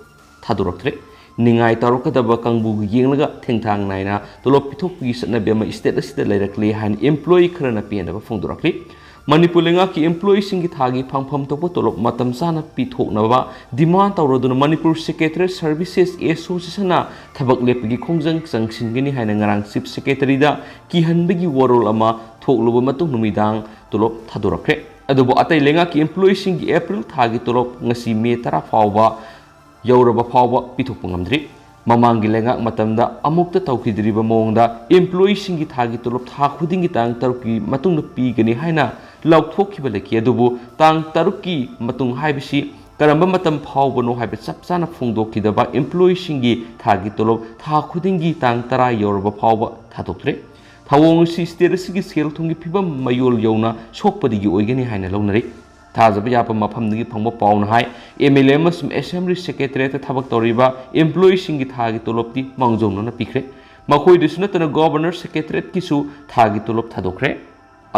ꯊꯥꯗꯣꯔꯛꯇ꯭ꯔꯦ꯫ ꯅꯤꯡꯉꯥꯏ ꯇꯧꯔꯛꯀꯗꯕ ꯀꯥꯡꯕꯨꯒ ꯌꯦꯡꯂꯒ ꯊꯦꯡꯊꯥꯡ ꯅꯥꯏꯅ ꯇꯣꯂꯣꯞ ꯄꯤꯊꯣꯛꯄꯒꯤ ꯆꯠꯅꯕꯤ ꯑꯃ ꯁ꯭ꯇꯦꯠ ꯑꯁꯤꯗ ꯂꯩꯔꯛꯂꯦ ꯍꯥꯏꯅ ꯏꯝꯄ꯭ꯂꯣꯌꯤ ꯈꯔꯅ ꯄꯦꯟꯗꯕ ꯐꯣꯡꯗꯣꯔꯛꯂꯤ꯫ ꯃꯅꯤꯄꯨꯔ ꯂꯩꯉꯥꯛꯀꯤ ꯏꯝꯄ꯭ꯂꯣꯌꯤꯁꯤꯡꯒꯤ ꯊꯥꯒꯤ ꯐꯪꯐꯝ ꯊꯣꯛꯄ ꯇꯣꯂꯣꯞ ꯃꯇꯝ ꯆꯥꯅ ꯄꯤꯊꯣꯛꯅꯕ ꯗꯤꯃꯥꯟ ꯇꯧꯔꯗꯨꯅ ꯃꯅꯤꯄꯨꯔ ꯁꯦꯀ꯭ꯔꯦꯇꯔꯤꯌꯦꯠ ꯁꯔꯚꯤꯁꯦꯁ ꯑꯦꯁꯣꯁꯤꯌꯦꯁꯟꯅ ꯊꯕꯛ ꯂꯦꯞꯄꯒꯤ ꯈꯣꯡꯖꯪ ꯆꯪꯁꯤꯟꯒꯅꯤ ꯍꯥꯏꯅ ꯉꯔꯥꯡ ꯆꯤꯐ ꯁꯦꯀ꯭ꯔꯦꯇꯔꯤꯗ ꯀꯤꯍꯟꯕꯒꯤ ꯋꯥꯔꯣꯜ ꯑꯃ ꯊꯣꯛꯂꯨꯕ ꯃꯇꯨꯡ ꯅꯨꯃꯤꯗꯥꯡ ꯇꯣꯂꯣꯞ ꯊꯥꯗꯣꯔꯛꯈ꯭ꯔꯦ꯫ ꯑꯗꯨꯕꯨ ꯑꯇꯩ ꯂꯩꯉꯥꯛꯀꯤ employeeꯁꯤꯡꯒꯤ April ꯊꯥꯒꯤ ꯇꯣꯂꯣꯞ ꯉꯁꯤ May ꯇꯔꯥ ꯐꯥꯎꯕ ꯌꯧꯔꯕ ꯐꯥꯎꯕ ꯄꯤꯊꯣꯛꯄ ꯉꯝꯗ꯭ꯔꯤ꯫ ꯃꯃꯥꯡꯒꯤ ꯂꯩꯉꯥꯛ ꯃꯇꯝꯗ ꯑꯃꯨꯛꯇ ꯇꯧꯈꯤꯗ꯭ꯔꯤꯕ ꯃꯑꯣꯡꯗ employeeꯁꯤꯡꯒꯤ ꯊꯥꯒꯤ ꯇꯣꯂꯣꯞ ꯊꯥ ꯈꯨꯗꯤꯡꯒꯤ ꯇꯥꯡ ꯇꯔꯨꯛꯀꯤ ꯃꯇꯨꯡꯗ ꯄꯤꯒꯅꯤ ꯍꯥꯏꯅ ꯂꯥꯎꯊꯣꯛꯈꯤꯕ ꯂꯩꯈꯤ꯫ ꯑꯗꯨꯕꯨ ꯇꯥꯡ ꯇꯔꯨꯛꯀꯤ ꯃꯇꯨꯡ ꯍꯥꯏꯕꯁꯤ ꯀꯔꯝꯕ ꯃꯇꯝ ꯐꯥꯎꯕꯅꯣ ꯍꯥꯏꯕ ꯆꯞ ꯆꯥꯅ ꯐꯣꯡꯗꯣꯛꯈꯤꯗꯕ employeeꯁꯤꯡꯒꯤ ꯊꯥꯒꯤ ꯇꯣꯂꯣꯞ ꯊꯥ ꯈꯨꯗꯤꯡꯒꯤ ꯇꯥꯡ ꯇꯔꯥ ꯌꯧꯔꯕ ꯐꯥꯎꯕ ꯊꯥꯗꯣꯛꯇ꯭ꯔꯦ꯫ ꯊꯧꯑꯣꯡ ꯑꯁꯤ state ꯑꯁꯤꯒꯤ ꯁꯦꯜ ꯊꯨꯝꯒꯤ ꯐꯤꯕꯝ ꯃꯌꯣꯜ ꯌꯧꯅ ꯁꯣꯛꯄꯗꯒꯤ ꯑꯣꯏꯒꯅꯤ ꯍꯥꯏꯅ ꯂꯧꯅꯔꯤ꯫ ꯊꯥꯖꯕ ꯌꯥꯕ ꯃꯐꯝꯗꯒꯤ ꯐꯪꯕ ꯄꯥꯎꯅ ꯍꯥꯏ, MLA ꯑꯃꯁꯨꯡ Assembly Secretariatꯇ ꯊꯕꯛ ꯇꯧꯔꯤꯕ employeeꯁꯤꯡꯒꯤ ꯊꯥꯒꯤ ꯇꯣꯂꯣꯞꯇꯤ ꯃꯥꯡꯖꯧꯅꯅ ꯄꯤꯈ꯭ꯔꯦ꯫ ꯃꯈꯣꯏꯗꯁꯨ ꯅꯠꯇꯅ Governor Secretariatꯀꯤꯁꯨ ꯊꯥꯒꯤ ꯇꯣꯂꯣꯞ ꯊꯥꯗꯣꯛꯈ꯭ꯔꯦ꯫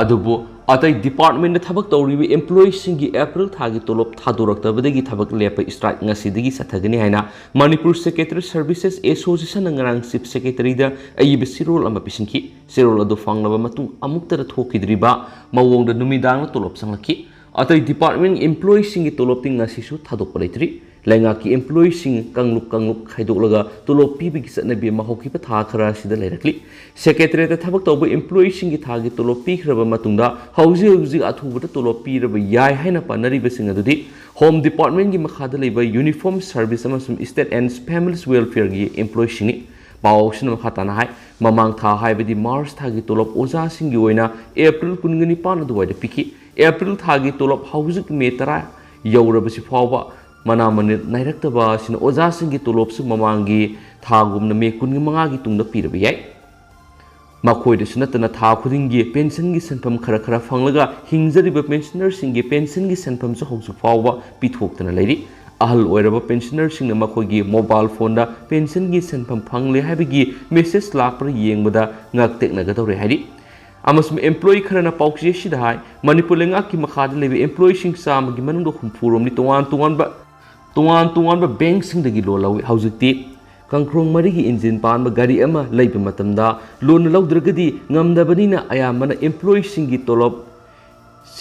ꯑꯗꯨꯕꯨ ꯑꯇꯩ departmentꯇ ꯊꯕꯛ ꯇꯧꯔꯤꯕ employeeꯁꯤꯡꯒꯤ April ꯊꯥꯒꯤ ꯇꯣꯂꯣꯞ ꯊꯥꯗꯣꯔꯛꯇꯕꯗꯒꯤ ꯊꯕꯛ ꯂꯦꯞꯄ strike ꯉꯁꯤꯗꯒꯤ ꯆꯠꯊꯒꯅꯤ ꯍꯥꯏꯅ Manipur Secretary Services Associationꯅ ꯉꯔꯥꯡ Chief Secretaryꯗ ꯑꯏꯕ ꯆꯦꯔꯣꯜ ꯑꯃ ꯄꯤꯁꯤꯟꯈꯤ꯫ ꯆꯦꯔꯣꯜ ꯑꯗꯨ ꯐꯪꯂꯕ ꯃꯇꯨꯡ ꯑꯃꯨꯛꯇꯗ ꯊꯣꯛꯈꯤꯗ꯭ꯔꯤꯕ ꯃꯑꯣꯡꯗ ꯅꯨꯃꯤꯗꯥꯡꯗ ꯇꯣꯂꯣꯞ ꯆꯪꯂꯛꯈꯤ꯫ ꯑꯇꯩ department employeeꯁꯤꯡꯒꯤ ꯇꯣꯂꯣꯞꯇꯤ ꯉꯁꯤꯁꯨ ꯊꯥꯗꯣꯛꯄ ꯂꯩꯇ꯭ꯔꯤ꯫ ꯂꯩꯉꯥꯛꯀꯤ employeeꯁꯤꯡ ꯀꯥꯡꯂꯨꯞ ꯀꯥꯡꯂꯨꯞ ꯈꯥꯏꯗꯣꯛꯂꯒ ꯇꯣꯂꯣꯞ ꯄꯤꯕꯒꯤ ꯆꯠꯅꯕꯤ ꯑꯃ ꯍꯧꯈꯤꯕ ꯊꯥ ꯈꯔ ꯑꯁꯤꯗ ꯂꯩꯔꯛꯂꯤ꯫ Secretariatꯇ ꯊꯕꯛ ꯇꯧꯕ employeeꯁꯤꯡꯒꯤ ꯊꯥꯒꯤ ꯇꯣꯂꯣꯞ ꯄꯤꯈ꯭ꯔꯕ ꯃꯇꯨꯡꯗ ꯍꯧꯖꯤꯛ ꯍꯧꯖꯤꯛ ꯑꯊꯨꯕꯗ ꯇꯣꯂꯣꯞ ꯄꯤꯔꯕ ꯌꯥꯏ ꯍꯥꯏꯅ ꯄꯥꯅꯔꯤꯕꯁꯤꯡ ꯑꯗꯨꯗꯤ Home Departmentꯀꯤ ꯃꯈꯥꯗ ꯂꯩꯕ Uniform Service ꯑꯃꯁꯨꯡ State and Families Welfareꯒꯤ employeeꯁꯤꯡꯅꯤ꯫ ꯄꯥꯎꯁꯤꯅ ꯃꯈꯥ ꯇꯥꯅ ꯍꯥꯏ, ꯃꯃꯥꯡ ꯊꯥ ꯍꯥꯏꯕꯗꯤ March ꯊꯥꯒꯤ ꯇꯣꯂꯣꯞ ꯑꯣꯖꯥꯁꯤꯡꯒꯤ ꯑꯣꯏꯅ April ꯀꯨꯟꯒ ꯅꯤꯄꯥꯟ ꯑꯗꯨꯋꯥꯏꯗ ꯄꯤꯈꯤ꯫ April ꯊꯥꯒꯤ ꯇꯣꯂꯣꯞ ꯍꯧꯖꯤꯛ May ꯇꯔꯥ ꯌꯧꯔꯕꯁꯤ ꯐꯥꯎꯕ ꯃꯅꯥ ꯃꯅꯤꯜ ꯅꯥꯏꯔꯛꯇꯕ ꯑꯁꯤꯅ ꯑꯣꯖꯥꯁꯤꯡꯒꯤ ꯇꯣꯂꯣꯞꯁꯨ ꯃꯃꯥꯡꯒꯤ ꯊꯥꯒꯨꯝꯅ May ꯀꯨꯟꯃꯉꯥꯒꯤ ꯇꯨꯡꯗ ꯄꯤꯔꯕ ꯌꯥꯏ꯫ ꯃꯈꯣꯏꯗꯁꯨ ꯅꯠꯇꯅ ꯊꯥ ꯈꯨꯗꯤꯡꯒꯤ pensionꯒꯤ ꯁꯦꯟꯐꯝ ꯈꯔ ꯈꯔ ꯐꯪꯂꯒ ꯍꯤꯡꯖꯔꯤꯕ pensionerꯁꯤꯡꯒꯤ pensionꯒꯤ ꯁꯦꯟꯐꯝꯁꯨ ꯍꯧꯖꯤꯛ ꯐꯥꯎꯕ ꯄꯤꯊꯣꯛꯇꯅ ꯂꯩꯔꯤ꯫ ꯑꯍꯜ ꯑꯣꯏꯔꯕ pensionerꯁꯤꯡꯅ ꯃꯈꯣꯏꯒꯤ mobile phoneꯗ pensionꯒꯤ ꯁꯦꯟꯐꯝ ꯐꯪꯂꯦ ꯍꯥꯏꯕꯒꯤ message ꯂꯥꯛꯄ꯭ꯔꯥ ꯌꯦꯡꯕꯗ ꯉꯛ ꯇꯦꯛꯅꯒꯗꯧꯔꯦ ꯍꯥꯏꯔꯤ꯫ ꯑꯃꯁꯨꯡ employee ꯈꯔꯅ ꯄꯥꯎꯆꯦ ꯑꯁꯤꯗ ꯍꯥꯏ, ꯃꯅꯤꯄꯨꯔ ꯂꯩꯉꯥꯛꯀꯤ ꯃꯈꯥꯗ ꯂꯩꯕ employeeꯁꯤꯡ ꯆꯥꯝꯃꯒꯤ ꯃꯅꯨꯡꯗ ꯍꯨꯝꯐꯨ ꯔꯣꯝꯗꯤ ꯇꯣꯉꯥꯟ ꯇꯣꯉꯥꯟꯕ, ꯇꯣꯉꯥꯟ ꯇꯣꯉꯥꯟꯕ bankꯁꯤꯡꯗꯒꯤ loan ꯂꯧꯏ꯫ ꯍꯧꯖꯤꯛꯇꯤ ꯀꯪꯈ꯭ꯔꯣꯡ ꯃꯔꯤꯒꯤ engine ꯄꯥꯟꯕ ꯒꯥꯔꯤ ꯑꯃ ꯂꯩꯕ ꯃꯇꯝꯗ loan ꯂꯧꯗ꯭ꯔꯒꯗꯤ ꯉꯝꯗꯕꯅꯤꯅ ꯑꯌꯥꯝꯕꯅ employeeꯁꯤꯡꯒꯤ ꯇꯣꯂꯣꯞ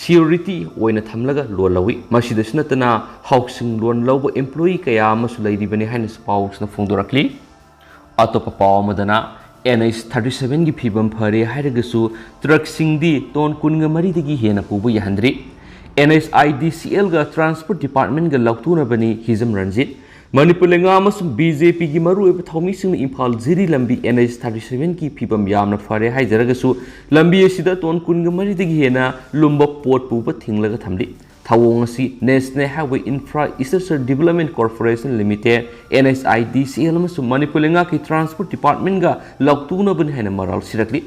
security ꯑꯣꯏꯅ ꯊꯝꯂꯒ loan ꯂꯧꯏ꯫ ꯃꯁꯤꯗꯁꯨ ꯅꯠꯇꯅ housing loan ꯂꯧꯕ employee ꯀꯌꯥ ꯑꯃꯁꯨ ꯂꯩꯔꯤꯕꯅꯤ ꯍꯥꯏꯅꯁꯨ ꯄꯥꯎꯁꯤꯅ ꯐꯣꯡꯗꯣꯔꯛꯂꯤ꯫ ꯑꯇꯣꯞꯄ ꯄꯥꯎ ꯑꯃꯗꯅ, NH thirty seven ꯒꯤ ꯐꯤꯕꯝ ꯐꯔꯦ ꯍꯥꯏꯔꯒꯁꯨ ꯇ꯭ꯔꯛꯁꯤꯡꯗꯤ ꯇꯣꯟ ꯀꯨꯟꯒ ꯃꯔꯤꯗꯒꯤ ꯍꯦꯟꯅ ꯄꯨꯕ ꯌꯥꯍꯟꯗ꯭ꯔꯤ꯫ NHIDCL ꯒ Transport Department ꯒ ꯂꯥꯎꯊꯣꯛꯅꯕꯅꯤ ꯍꯤꯖꯝ ꯔꯟꯖꯤꯠ꯫ ꯃꯅꯤꯄꯨꯔ ꯂꯩꯉꯥꯛ ꯑꯃꯁꯨꯡ BJP ꯒꯤ ꯃꯔꯨꯑꯣꯏꯕ ꯊꯧꯃꯤꯁꯤꯡꯅ ꯏꯝꯐꯥꯜ ꯖꯤꯔꯤ ꯂꯝꯕꯤ NH thirty seven ꯒꯤ ꯐꯤꯕꯝ ꯌꯥꯝꯅ ꯐꯔꯦ ꯍꯥꯏꯖꯔꯒꯁꯨ ꯂꯝꯕꯤ ꯑꯁꯤꯗ ꯇꯣꯟ ꯀꯨꯟꯒ ꯃꯔꯤꯗꯒꯤ ꯍꯦꯟꯅ ꯂꯨꯝꯕ ꯄꯣꯠ ꯄꯨꯕ ꯊꯤꯡꯂꯒ ꯊꯝꯂꯤ꯫ ꯊꯧꯑꯣꯡ ꯑꯁꯤ National Highway Infrastructure Development Corporation Limited, NHIDCL ꯑꯃꯁꯨꯡ ꯃꯅꯤꯄꯨꯔ ꯂꯩꯉꯥꯛꯀꯤ Transport Department ꯒ ꯂꯥꯎꯊꯣꯛꯅꯕꯅꯤ ꯍꯥꯏꯅ ꯃꯔꯥꯜ ꯁꯤꯔꯛꯂꯤ꯫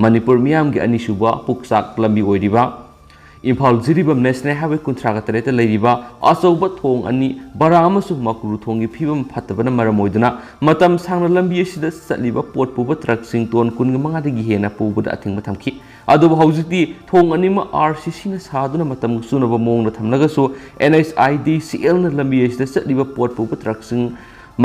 ꯃꯅꯤꯄꯨꯔ ꯃꯤꯌꯥꯝꯒꯤ ꯑꯅꯤꯁꯨꯕ ꯄꯨꯛꯆꯥꯛ ꯂꯝꯕꯤ ꯑꯣꯏꯔꯤꯕ ꯏꯝꯐꯥꯜ ꯖꯤꯔꯤꯕꯥꯝ National Highway ꯀꯨꯟꯊ꯭ꯔꯥꯒ ꯇꯔꯦꯠꯇ ꯂꯩꯔꯤꯕ ꯑꯆꯧꯕ ꯊꯣꯡ ꯑꯅꯤ ꯕꯔꯥ ꯑꯃꯁꯨꯡ ꯃꯀ꯭ꯔꯨ ꯊꯣꯡꯒꯤ ꯐꯤꯕꯝ ꯐꯠꯇꯕꯅ ꯃꯔꯝ ꯑꯣꯏꯗꯨꯅ ꯃꯇꯝ ꯁꯥꯡꯅ ꯂꯝꯕꯤ ꯑꯁꯤꯗ ꯆꯠꯂꯤꯕ ꯄꯣꯠ ꯄꯨꯕ ꯇ꯭ꯔꯛꯁꯤꯡ ꯇꯣꯟ ꯀꯨꯟꯒ ꯃꯉꯥꯗꯒꯤ ꯍꯦꯟꯅ ꯄꯨꯕꯗ ꯑꯊꯤꯡꯕ ꯊꯝꯈꯤ꯫ ꯑꯗꯨꯕꯨ ꯍꯧꯖꯤꯛꯇꯤ ꯊꯣꯡ ꯑꯅꯤꯃꯛ RCC ꯅ ꯁꯥꯗꯨꯅ ꯃꯇꯝꯒ ꯆꯨꯅꯕ ꯃꯑꯣꯡꯗ ꯊꯝꯂꯒꯁꯨ NHIDCL ꯅ ꯂꯝꯕꯤ ꯑꯁꯤꯗ ꯆꯠꯂꯤꯕ ꯄꯣꯠ ꯄꯨꯕ ꯇ꯭ꯔꯛꯁꯤꯡ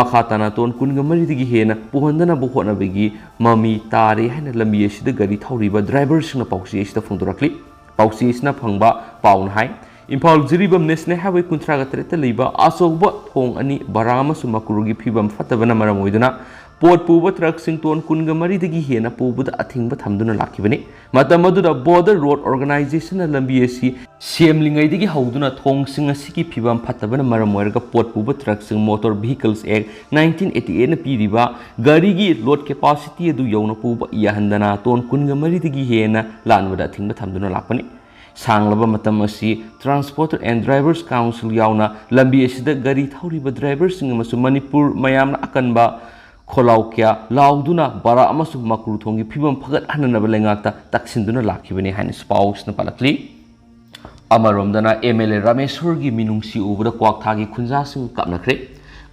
ꯃꯈꯥ ꯇꯥꯅ ꯇꯣꯟ ꯀꯨꯟꯒ ꯃꯔꯤꯗꯒꯤ ꯍꯦꯟꯅ ꯄꯨꯍꯟꯗꯅꯕ ꯍꯣꯠꯅꯕꯒꯤ ꯃꯃꯤ ꯇꯥꯔꯦ ꯍꯥꯏꯅ ꯂꯝꯕꯤ ꯑꯁꯤꯗ ꯒꯥꯔꯤ ꯊꯧꯔꯤꯕ ꯗ꯭ꯔꯥꯏꯚꯔꯁꯤꯡꯅ ꯄꯥꯎꯆꯦ ꯑꯁꯤꯗ ꯐꯣꯡꯗꯣꯔꯛꯂꯤ꯫ ꯄꯥꯎꯆꯦ ꯑꯁꯤꯅ ꯐꯪꯕ ꯄꯥꯎꯅ ꯍꯥꯏ꯫ ꯏꯝꯐꯥꯜ ꯖꯤꯔꯤꯕꯥꯝ National Highway ꯀꯨꯟꯊ꯭ꯔꯥꯒ ꯇꯔꯦꯠꯇ ꯂꯩꯕ ꯑꯆꯧꯕ ꯊꯣꯡ ꯑꯅꯤ ꯕꯔꯥ ꯑꯃꯁꯨꯡ ꯃꯀ꯭ꯔꯨꯒꯤ ꯐꯤꯕꯝ ꯐꯠꯇꯕꯅ ꯃꯔꯝ ꯑꯣꯏꯗꯨꯅ ꯄꯣꯠ ꯄꯨꯕ ꯇ꯭ꯔꯛꯁꯤꯡ ꯇꯣꯟ ꯀꯨꯟꯒ ꯃꯔꯤꯗꯒꯤ ꯍꯦꯟꯅ ꯄꯨꯕꯗ ꯑꯊꯤꯡꯕ ꯊꯝꯗꯨꯅ ꯂꯥꯛꯈꯤꯕꯅꯤ꯫ ꯃꯇꯝ ꯑꯗꯨꯗ Border Road Organization ꯅ ꯂꯝꯕꯤ ꯑꯁꯤ ꯁꯦꯝꯂꯤꯉꯩꯗꯒꯤ ꯍꯧꯗꯨꯅ ꯊꯣꯡꯁꯤꯡ ꯑꯁꯤꯒꯤ ꯐꯤꯕꯝ ꯐꯠꯇꯕꯅ ꯃꯔꯝ ꯑꯣꯏꯔꯒ ꯄꯣꯠ ꯄꯨꯕ ꯇ꯭ꯔꯛꯁꯤꯡ Motor Vehicles Act nineteen eighty eight ꯅ ꯄꯤꯔꯤꯕ ꯒꯥꯔꯤꯒꯤ load capacity ꯑꯗꯨ ꯌꯧꯅ ꯄꯨꯕ ꯌꯥꯍꯟꯗꯅ ꯇꯣꯟ ꯀꯨꯟꯒ ꯃꯔꯤꯗꯒꯤ ꯍꯦꯟꯅ ꯂꯥꯟꯕꯗ ꯑꯊꯤꯡꯕ ꯊꯝꯗꯨꯅ ꯂꯥꯛꯄꯅꯤ꯫ ꯁꯥꯡꯂꯕ ꯃꯇꯝ ꯑꯁꯤ Transporter and Drivers Council ꯌꯥꯎꯅ ꯂꯝꯕꯤ ꯑꯁꯤꯗ ꯒꯥꯔꯤ ꯊꯧꯔꯤꯕ ꯗ꯭ꯔꯥꯏꯚꯔꯁꯤꯡ ꯑꯃꯁꯨꯡ ꯃꯅꯤꯄꯨꯔ ꯃꯌꯥꯝꯅ ꯑꯀꯟꯕ ꯈꯣꯜꯂꯥꯎ ꯀꯌꯥ ꯂꯥꯎꯗꯨꯅ ꯕꯔꯥ ꯑꯃꯁꯨꯡ ꯃꯀ꯭ꯔꯨ ꯊꯣꯡꯒꯤ ꯐꯤꯕꯝ ꯐꯒꯠꯍꯟꯅꯅꯕ ꯂꯩꯉꯥꯛꯇ ꯇꯛꯁꯤꯟꯗꯨꯅ ꯂꯥꯛꯈꯤꯕꯅꯤ ꯍꯥꯏꯅꯁꯨ ꯄꯥꯎꯁꯤꯅ ꯄꯜꯂꯛꯂꯤ꯫ ꯑꯃꯔꯣꯝꯗꯅ MLA ꯔꯥꯃꯦꯁꯣꯔꯒꯤ ꯃꯤꯅꯨꯡꯁꯤ ꯎꯕꯗ ꯀ꯭ꯋꯥꯛꯊꯥꯒꯤ ꯈꯨꯟꯖꯥꯁꯤꯡ ꯀꯞꯅꯈ꯭ꯔꯦ꯫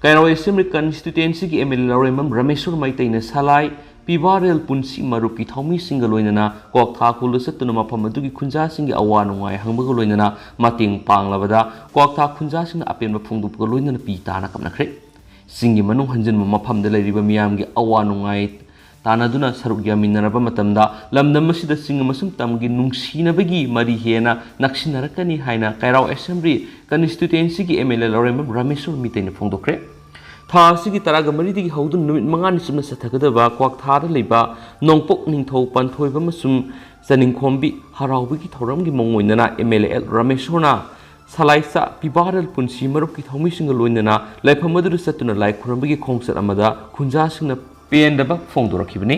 ꯀꯩꯔꯥꯎ Assembly Constituency ꯒꯤ MLA ꯂꯧꯔꯦꯝꯕꯝ ꯔꯥꯃꯦꯁꯣꯔ ꯃꯩꯇꯩꯅ ꯁꯂꯥꯏ ꯄꯤꯕꯥꯔꯦꯜ ꯄꯨꯟꯁꯤ ꯃꯔꯨꯞꯀꯤ ꯊꯧꯃꯤꯁꯤꯡꯒ ꯂꯣꯏꯅꯅ ꯀ꯭ꯋꯥꯛꯊꯥ ꯈꯨꯜꯗ ꯆꯠꯇꯨꯅ ꯃꯐꯝ ꯑꯗꯨꯒꯤ ꯈꯨꯟꯖꯥꯁꯤꯡꯒꯤ ꯑꯋꯥ ꯅꯨꯡꯉꯥꯏ ꯍꯪꯕꯒ ꯂꯣꯏꯅꯅ ꯃꯇꯦꯡ ꯄꯥꯡꯂꯕꯗ ꯀ꯭ꯋꯥꯛꯊꯥ ꯈꯨꯟꯖꯥꯁꯤꯡꯅ ꯑꯄꯦꯟꯕ ꯐꯣꯡꯗꯣꯛꯄꯒ ꯂꯣꯏꯅꯅ ꯄꯤ ꯇꯥꯅ ꯀꯞꯅꯈ꯭ꯔꯦ꯫ ꯆꯤꯡꯒꯤ ꯃꯅꯨꯡ ꯍꯟꯖꯤꯟꯕ ꯃꯐꯝꯗ ꯂꯩꯔꯤꯕ ꯃꯤꯌꯥꯝꯒꯤ ꯑꯋꯥ ꯅꯨꯡꯉꯥꯏ ꯇꯥꯟꯅꯗꯨꯅ ꯁꯔꯨꯛ ꯌꯥꯃꯤꯟꯅꯔꯕ ꯃꯇꯝꯗ ꯂꯝꯗꯝ ꯑꯁꯤꯗ ꯆꯤꯡ ꯑꯃꯁꯨꯡ ꯇꯝꯒꯤ ꯅꯨꯡꯁꯤꯅꯕꯒꯤ ꯃꯔꯤ ꯍꯦꯟꯅ ꯅꯛꯁꯤꯟꯅꯔꯛꯀꯅꯤ ꯍꯥꯏꯅ ꯀꯩꯔꯥꯎ Assembly Constituency ꯒꯤ MLA ꯂꯧꯔꯦꯝꯕꯝ ꯔꯥꯃꯦꯁꯣꯔ ꯃꯤꯇꯩꯅ ꯐꯣꯡꯗꯣꯛꯈ꯭ꯔꯦ꯫ ꯊꯥ ꯑꯁꯤꯒꯤ ꯇꯔꯥꯒ ꯃꯔꯤꯗꯒꯤ ꯍꯧꯗꯨꯅ ꯅꯨꯃꯤꯠ ꯃꯉꯥꯅꯤ ꯆꯨꯞꯅ ꯆꯠꯊꯒꯗꯕ ꯀ꯭ꯋꯥꯛꯊꯥꯗ ꯂꯩꯕ ꯅꯣꯡꯄꯣꯛ ꯅꯤꯡꯊꯧ ꯄꯥꯟꯊꯣꯏꯕ ꯑꯃꯁꯨꯡ ꯆꯅꯤꯡꯈꯣꯝꯕꯤ ꯍꯔꯥꯎꯕꯒꯤ ꯊꯧꯔꯝꯒꯤ ꯃꯑꯣꯡ ꯑꯣꯏꯅꯅ ꯑꯦꯝ ꯑꯦꯜ ꯑꯦ ꯑꯦꯜ ꯔꯥꯃꯦꯁꯣꯔꯅ ꯁꯂꯥꯏꯆꯥ ꯄꯤꯕꯥꯔꯦꯜ ꯄꯨꯟꯁꯤ ꯃꯔꯨꯞꯀꯤ ꯊꯧꯃꯤꯁꯤꯡꯒ ꯂꯣꯏꯅꯅ ꯂꯥꯏꯐꯝ ꯑꯗꯨꯗ ꯆꯠꯇꯨꯅ ꯂꯥꯏ ꯈꯨꯔꯨꯝꯕꯒꯤ ꯈꯣꯡꯆꯠ ꯑꯃꯗ ꯈꯨꯟꯖꯥꯁꯤꯡꯅ ꯄꯦꯟꯗꯕ ꯐꯣꯡꯗꯣꯔꯛꯈꯤꯕꯅꯤ꯫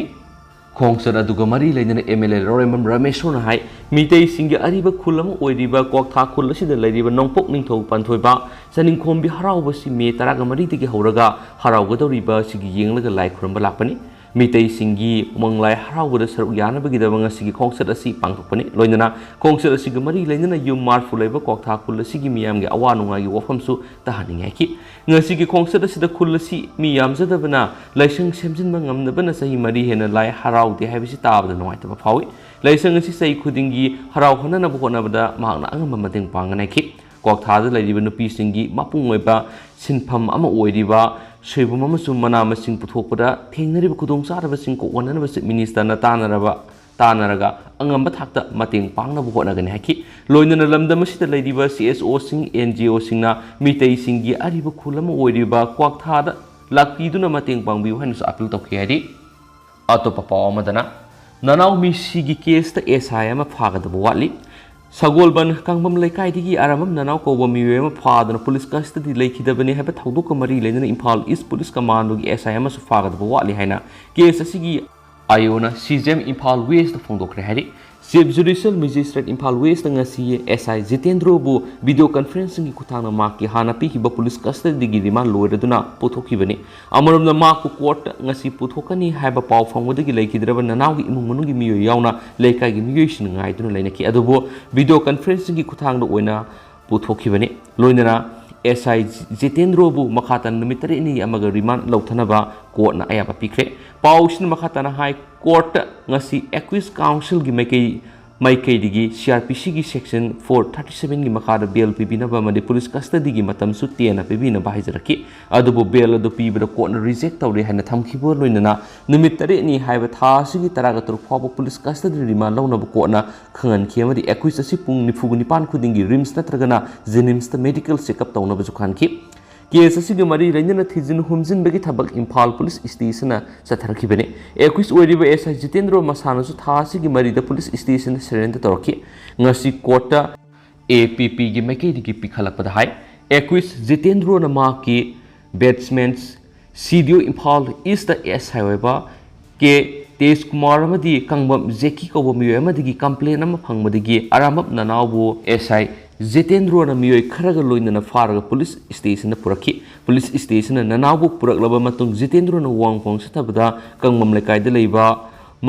ꯈꯣꯡꯆꯠ ꯑꯗꯨꯒ ꯃꯔꯤ ꯂꯩꯅꯅ ꯑꯦꯝ ꯑꯦꯜ ꯑꯦ ꯂꯧꯔꯦꯝꯕꯝ ꯔꯥꯃꯦꯁꯣꯔꯅ ꯍꯥꯏ, ꯃꯤꯇꯩꯁꯤꯡꯒꯤ ꯑꯔꯤꯕ ꯈꯨꯜ ꯑꯃ ꯑꯣꯏꯔꯤꯕ ꯀ꯭ꯋꯥꯛꯊꯥ ꯈꯨꯜ ꯑꯁꯤꯗ ꯂꯩꯔꯤꯕ ꯅꯣꯡꯄꯣꯛ ꯅꯤꯡꯊꯧ ꯄꯥꯟꯊꯣꯏꯕ ꯆꯅꯤꯡꯈꯣꯝꯕꯤ ꯍꯔꯥꯎꯕꯁꯤ ꯃꯦ ꯇꯔꯥꯒ ꯃꯔꯤꯗꯒꯤ ꯍꯧꯔꯒ ꯍꯔꯥꯎꯒꯗꯧꯔꯤꯕ ꯑꯁꯤꯒꯤ ꯌꯦꯡꯂꯒ ꯂꯥꯏ ꯈꯨꯔꯨꯝꯕ ꯂꯥꯛꯄꯅꯤ꯫ ꯃꯤꯇꯩꯁꯤꯡꯒꯤ ꯎꯃꯪ ꯂꯥꯏ ꯍꯔꯥꯎꯕꯗ ꯁꯔꯨꯛ ꯌꯥꯅꯕꯒꯤꯗꯃꯛ ꯉꯁꯤꯒꯤ ꯈꯣꯡꯆꯠ ꯑꯁꯤ ꯄꯥꯡꯊꯣꯛꯄꯅꯤ꯫ ꯂꯣꯏꯅꯅ ꯈꯣꯡꯆꯠ ꯑꯁꯤꯒ ꯃꯔꯤ ꯂꯩꯅꯅ ꯌꯨꯝ ꯃꯥꯔꯐꯨ ꯂꯩꯕ ꯀ꯭ꯋꯥꯛꯊꯥ ꯈꯨꯜ ꯑꯁꯤꯒꯤ ꯃꯤꯌꯥꯝꯒꯤ ꯑꯋꯥ ꯅꯨꯡꯉꯥꯏꯒꯤ ꯋꯥꯐꯝꯁꯨ ꯇꯥꯍꯟꯅꯤꯡꯉꯤ ꯍꯥꯏꯈꯤ꯫ ꯉꯁꯤꯒꯤ ꯈꯣꯡꯆꯠ ꯑꯁꯤꯗ ꯈꯨꯜ ꯑꯁꯤ ꯃꯤ ꯌꯥꯝꯖꯗꯕꯅ ꯂꯥꯏꯁꯪ ꯁꯦꯝꯖꯤꯟꯕ ꯉꯝꯗꯕꯅ ꯆꯍꯤ ꯃꯔꯤ ꯍꯦꯟꯅ ꯂꯥꯏ ꯍꯔꯥꯎꯗꯦ ꯍꯥꯏꯕꯁꯤ ꯇꯥꯕꯗ ꯅꯨꯡꯉꯥꯏꯇꯕ ꯐꯥꯎꯏ꯫ ꯂꯥꯏꯁꯪ ꯑꯁꯤ ꯆꯍꯤ ꯈꯨꯗꯤꯡꯒꯤ ꯍꯔꯥꯎꯍꯟꯅꯅꯕ ꯍꯣꯠꯅꯕꯗ ꯃꯍꯥꯛꯅ ꯑꯉꯝꯕ ꯃꯇꯦꯡ ꯄꯥꯡꯒꯅꯤ ꯍꯥꯏꯈꯤ꯫ ꯀ꯭ꯋꯥꯛꯊꯥꯗ ꯂꯩꯔꯤꯕ ꯅꯨꯄꯤꯁꯤꯡꯒꯤ ꯃꯄꯨꯡ ꯑꯣꯏꯕ ꯁꯤꯟꯐꯝ ꯑꯃ ꯑꯣꯏꯔꯤꯕ ꯁꯣꯏꯕꯨꯝ ꯑꯃꯁꯨꯡ ꯃꯅꯥ ꯃꯁꯤꯡ ꯄꯨꯊꯣꯛꯄꯗ ꯊꯦꯡꯅꯔꯤꯕ ꯈꯨꯗꯣꯡꯆꯥꯗꯕꯁꯤꯡ ꯀꯣꯛꯍꯟꯅꯕ Chief Minister ꯅ ꯇꯥꯟꯅꯔꯕ ꯇꯥꯟꯅꯔꯒ ꯑꯉꯝꯕ ꯊꯥꯛꯇ ꯃꯇꯦꯡ ꯄꯥꯡꯅꯕ ꯍꯣꯠꯅꯒꯅꯤ ꯍꯥꯏꯈꯤ꯫ ꯂꯣꯏꯅꯅ ꯂꯝꯗꯝ ꯑꯁꯤꯗ ꯂꯩꯔꯤꯕ C S O ꯁꯤꯡ, N G O ꯁꯤꯡꯅ ꯃꯤꯇꯩꯁꯤꯡꯒꯤ ꯑꯔꯤꯕ ꯈꯨꯜ ꯑꯃ ꯑꯣꯏꯔꯤꯕ ꯀ꯭ꯋꯥꯛꯊꯥꯗ ꯂꯥꯛꯄꯤꯗꯨꯅ ꯃꯇꯦꯡ ꯄꯥꯡꯕꯤꯌꯨ ꯍꯥꯏꯅꯁꯨ appeal ꯇꯧꯈꯤ ꯍꯥꯏꯔꯤ꯫ ꯑꯇꯣꯞꯄ ꯄꯥꯎ ꯑꯃꯗꯅ, ꯅꯅꯥꯎ ꯃꯤꯁꯤꯒꯤ case ꯇ S I ꯑꯃ ꯐꯥꯒꯗꯕ ꯋꯥꯠꯂꯤ꯫ ꯁꯒꯣꯜꯕꯟ ꯀꯥꯡꯕꯝ ꯂꯩꯀꯥꯏꯗꯒꯤ ꯑꯔꯥꯝꯕꯝ ꯅꯅꯥꯎ ꯀꯧꯕ ꯃꯤꯑꯣꯏ ꯑꯃ ꯐꯥꯗꯨꯅ police custody ꯂꯩꯈꯤꯗꯕꯅꯤ ꯍꯥꯏꯕ ꯊꯧꯗꯣꯛꯀ ꯃꯔꯤ ꯂꯩꯅꯅ ꯏꯝꯐꯥꯜ East Police Command ꯒꯤ S I ꯑꯃꯁꯨ ꯐꯥꯒꯗꯕ ꯋꯥꯠꯂꯤ ꯍꯥꯏꯅ case ꯑꯁꯤꯒꯤ I O ꯅ C J M Imphal West ꯇ ꯐꯣꯡꯗꯣꯛꯈ꯭ꯔꯦ ꯍꯥꯏꯔꯤ꯫ Chief Judicial Magistrate Imphal West ꯇ ꯉꯁꯤ S I ꯖꯤꯇꯦꯟꯗ꯭ꯔꯣꯕꯨ video conferencing ꯒꯤ ꯈꯨꯠꯊꯥꯡꯗ ꯃꯍꯥꯛꯀꯤ ꯍꯥꯟꯅ ꯄꯤꯈꯤꯕ police custody ꯒꯤ remand ꯂꯣꯏꯔꯗꯨꯅ ꯄꯨꯊꯣꯛꯈꯤꯕꯅꯤ꯫ ꯑꯃꯔꯣꯝꯗ ꯃꯍꯥꯛꯄꯨ court ꯇ ꯉꯁꯤ ꯄꯨꯊꯣꯛꯀꯅꯤ ꯍꯥꯏꯕ ꯄꯥꯎ ꯐꯪꯕꯗꯒꯤ ꯂꯩꯈꯤꯗ꯭ꯔꯕ ꯅꯅꯥꯎꯒꯤ ꯏꯃꯨꯡ ꯃꯅꯨꯡꯒꯤ ꯃꯤꯑꯣꯏ ꯌꯥꯎꯅ ꯂꯩꯀꯥꯏꯒꯤ ꯃꯤꯑꯣꯏꯁꯤꯡꯅ ꯉꯥꯏꯗꯨꯅ ꯂꯩꯅꯈꯤ꯫ ꯑꯗꯨꯕꯨ video conferencing ꯒꯤ ꯈꯨꯠꯊꯥꯡꯗ ꯑꯣꯏꯅ ꯄꯨꯊꯣꯛꯈꯤꯕꯅꯤ꯫ ꯂꯣꯏꯅꯅ S I ꯖꯤꯇꯦꯟꯗ꯭ꯔꯣꯕꯨ ꯃꯈꯥ ꯇꯥꯅ ꯅꯨꯃꯤꯠ ꯇꯔꯦꯠꯅꯤꯒꯤ ꯑꯃꯒ remand ꯂꯧꯊꯅꯕ court ꯅ ꯑꯌꯥꯕ ꯄꯤꯈ꯭ꯔꯦ꯫ ꯄꯥꯎꯁꯤꯅ ꯃꯈꯥ ꯇꯥꯅ ꯍꯥꯏ, court ꯇ ꯉꯁꯤ accused counsel ꯒꯤ ꯃꯥꯏꯀꯩ ꯃꯥꯏꯀꯩꯗꯒꯤ C R P C ꯒꯤ section four thirty seven ꯒꯤ ꯃꯈꯥꯗ bail ꯄꯤꯕꯤꯅꯕ ꯑꯃꯗꯤ police custody ꯒꯤ ꯃꯇꯝꯁꯨ ꯇꯦꯟꯅ ꯄꯤꯕꯤꯅꯕ ꯍꯥꯏꯖꯔꯛꯈꯤ꯫ ꯑꯗꯨꯕꯨ bail ꯑꯗꯨ ꯄꯤꯕꯗ court ꯅ reject ꯇꯧꯔꯦ ꯍꯥꯏꯅ ꯊꯝꯈꯤꯕ ꯂꯣꯏꯅꯅ ꯅꯨꯃꯤꯠ ꯇꯔꯦꯠꯅꯤ ꯍꯥꯏꯕ ꯊꯥ ꯑꯁꯤꯒꯤ ꯇꯔꯥꯒ ꯇꯔꯨꯛ ꯐꯥꯎꯕ police custody remand ꯂꯧꯅꯕ court ꯅ ꯈꯪꯍꯟꯈꯤ ꯑꯃꯗꯤ accused ꯑꯁꯤ ꯄꯨꯡ ꯅꯤꯐꯨ ꯅꯤꯄꯥꯟ ꯈꯨꯗꯤꯡꯒꯤ RIMS ꯅꯠꯇ꯭ꯔꯒꯅ JNIMS ꯇ medical checkup ꯇꯧꯅꯕꯁꯨ ꯈꯪꯍꯟꯈꯤ꯫ ꯀꯦꯁ ꯑꯁꯤꯒ ꯃꯔꯤ ꯂꯩꯅꯅ ꯊꯤꯖꯤꯟ ꯍꯨꯝꯖꯤꯟꯕꯒꯤ ꯊꯕꯛ ꯏꯝꯐꯥꯜ ꯄꯨꯂꯤꯁ ꯁ꯭ꯇꯦꯁꯟꯅ ꯆꯠꯊꯔꯛꯈꯤꯕꯅꯤ꯫ ꯑꯦꯀ꯭ꯌꯨꯁ ꯑꯣꯏꯔꯤꯕ ꯑꯦꯁ ꯑꯥꯏ ꯖꯤꯇꯦꯟꯗ꯭ꯔꯣ ꯃꯁꯥꯅꯁꯨ ꯊꯥ ꯑꯁꯤꯒꯤ ꯃꯔꯤꯗ ꯄꯨꯂꯤꯁ ꯁ꯭ꯇꯦꯁꯟꯗ ꯁꯔꯦꯟꯗꯔ ꯇꯧꯔꯛꯈꯤ꯫ ꯉꯁꯤ ꯀꯣꯔꯠꯇ ꯑꯦ ꯄꯤ ꯄꯤꯒꯤ ꯃꯥꯏꯀꯩꯗꯒꯤ ꯄꯤꯈꯠꯂꯛꯄꯗ ꯍꯥꯏ, ꯑꯦꯀ꯭ꯌꯨꯁ ꯖꯤꯇꯦꯟꯗ꯭ꯔꯣꯅ ꯃꯍꯥꯛꯀꯤ ꯕꯦꯠꯁꯃꯦꯟ ꯁꯤ ꯗꯤ ꯑꯣ ꯏꯝꯐꯥꯜ ꯏꯁꯇ ꯑꯦꯁ ꯑꯥꯏ ꯑꯣꯏꯕ ꯀꯦ ꯇꯦꯖꯀꯨꯃꯥꯔ ꯑꯃꯗꯤ ꯀꯥꯡꯕꯝ ꯖꯦꯀꯤ ꯀꯧꯕ ꯃꯤꯑꯣꯏ ꯑꯃꯗꯒꯤ ꯀꯝꯄ꯭ꯂꯦꯟ ꯑꯃ ꯐꯪꯕꯗꯒꯤ ꯑꯔꯥꯝꯕꯝ ꯅꯅꯥꯎꯕꯨ ꯑꯦꯁ ꯑꯥꯏ ꯖꯤꯇꯦꯟꯗ꯭ꯔꯣꯅ ꯃꯤꯑꯣꯏ ꯈꯔꯒ ꯂꯣꯏꯅꯅ ꯐꯥꯔꯒ ꯄꯨꯂꯤꯁ ꯁ꯭ꯇꯦꯁꯟꯗ ꯄꯨꯔꯛꯈꯤ꯫ ꯄꯨꯂꯤꯁ ꯁ꯭ꯇꯦꯁꯟꯅ ꯅꯅꯥꯎꯕꯨ ꯄꯨꯔꯛꯂꯕ ꯃꯇꯨꯡ ꯖꯤꯇꯦꯟꯗ꯭ꯔꯣꯅ ꯋꯥꯡꯈꯣꯡ ꯆꯠꯊꯕꯗ ꯀꯥꯡꯕꯝ ꯂꯩꯀꯥꯏꯗ ꯂꯩꯕ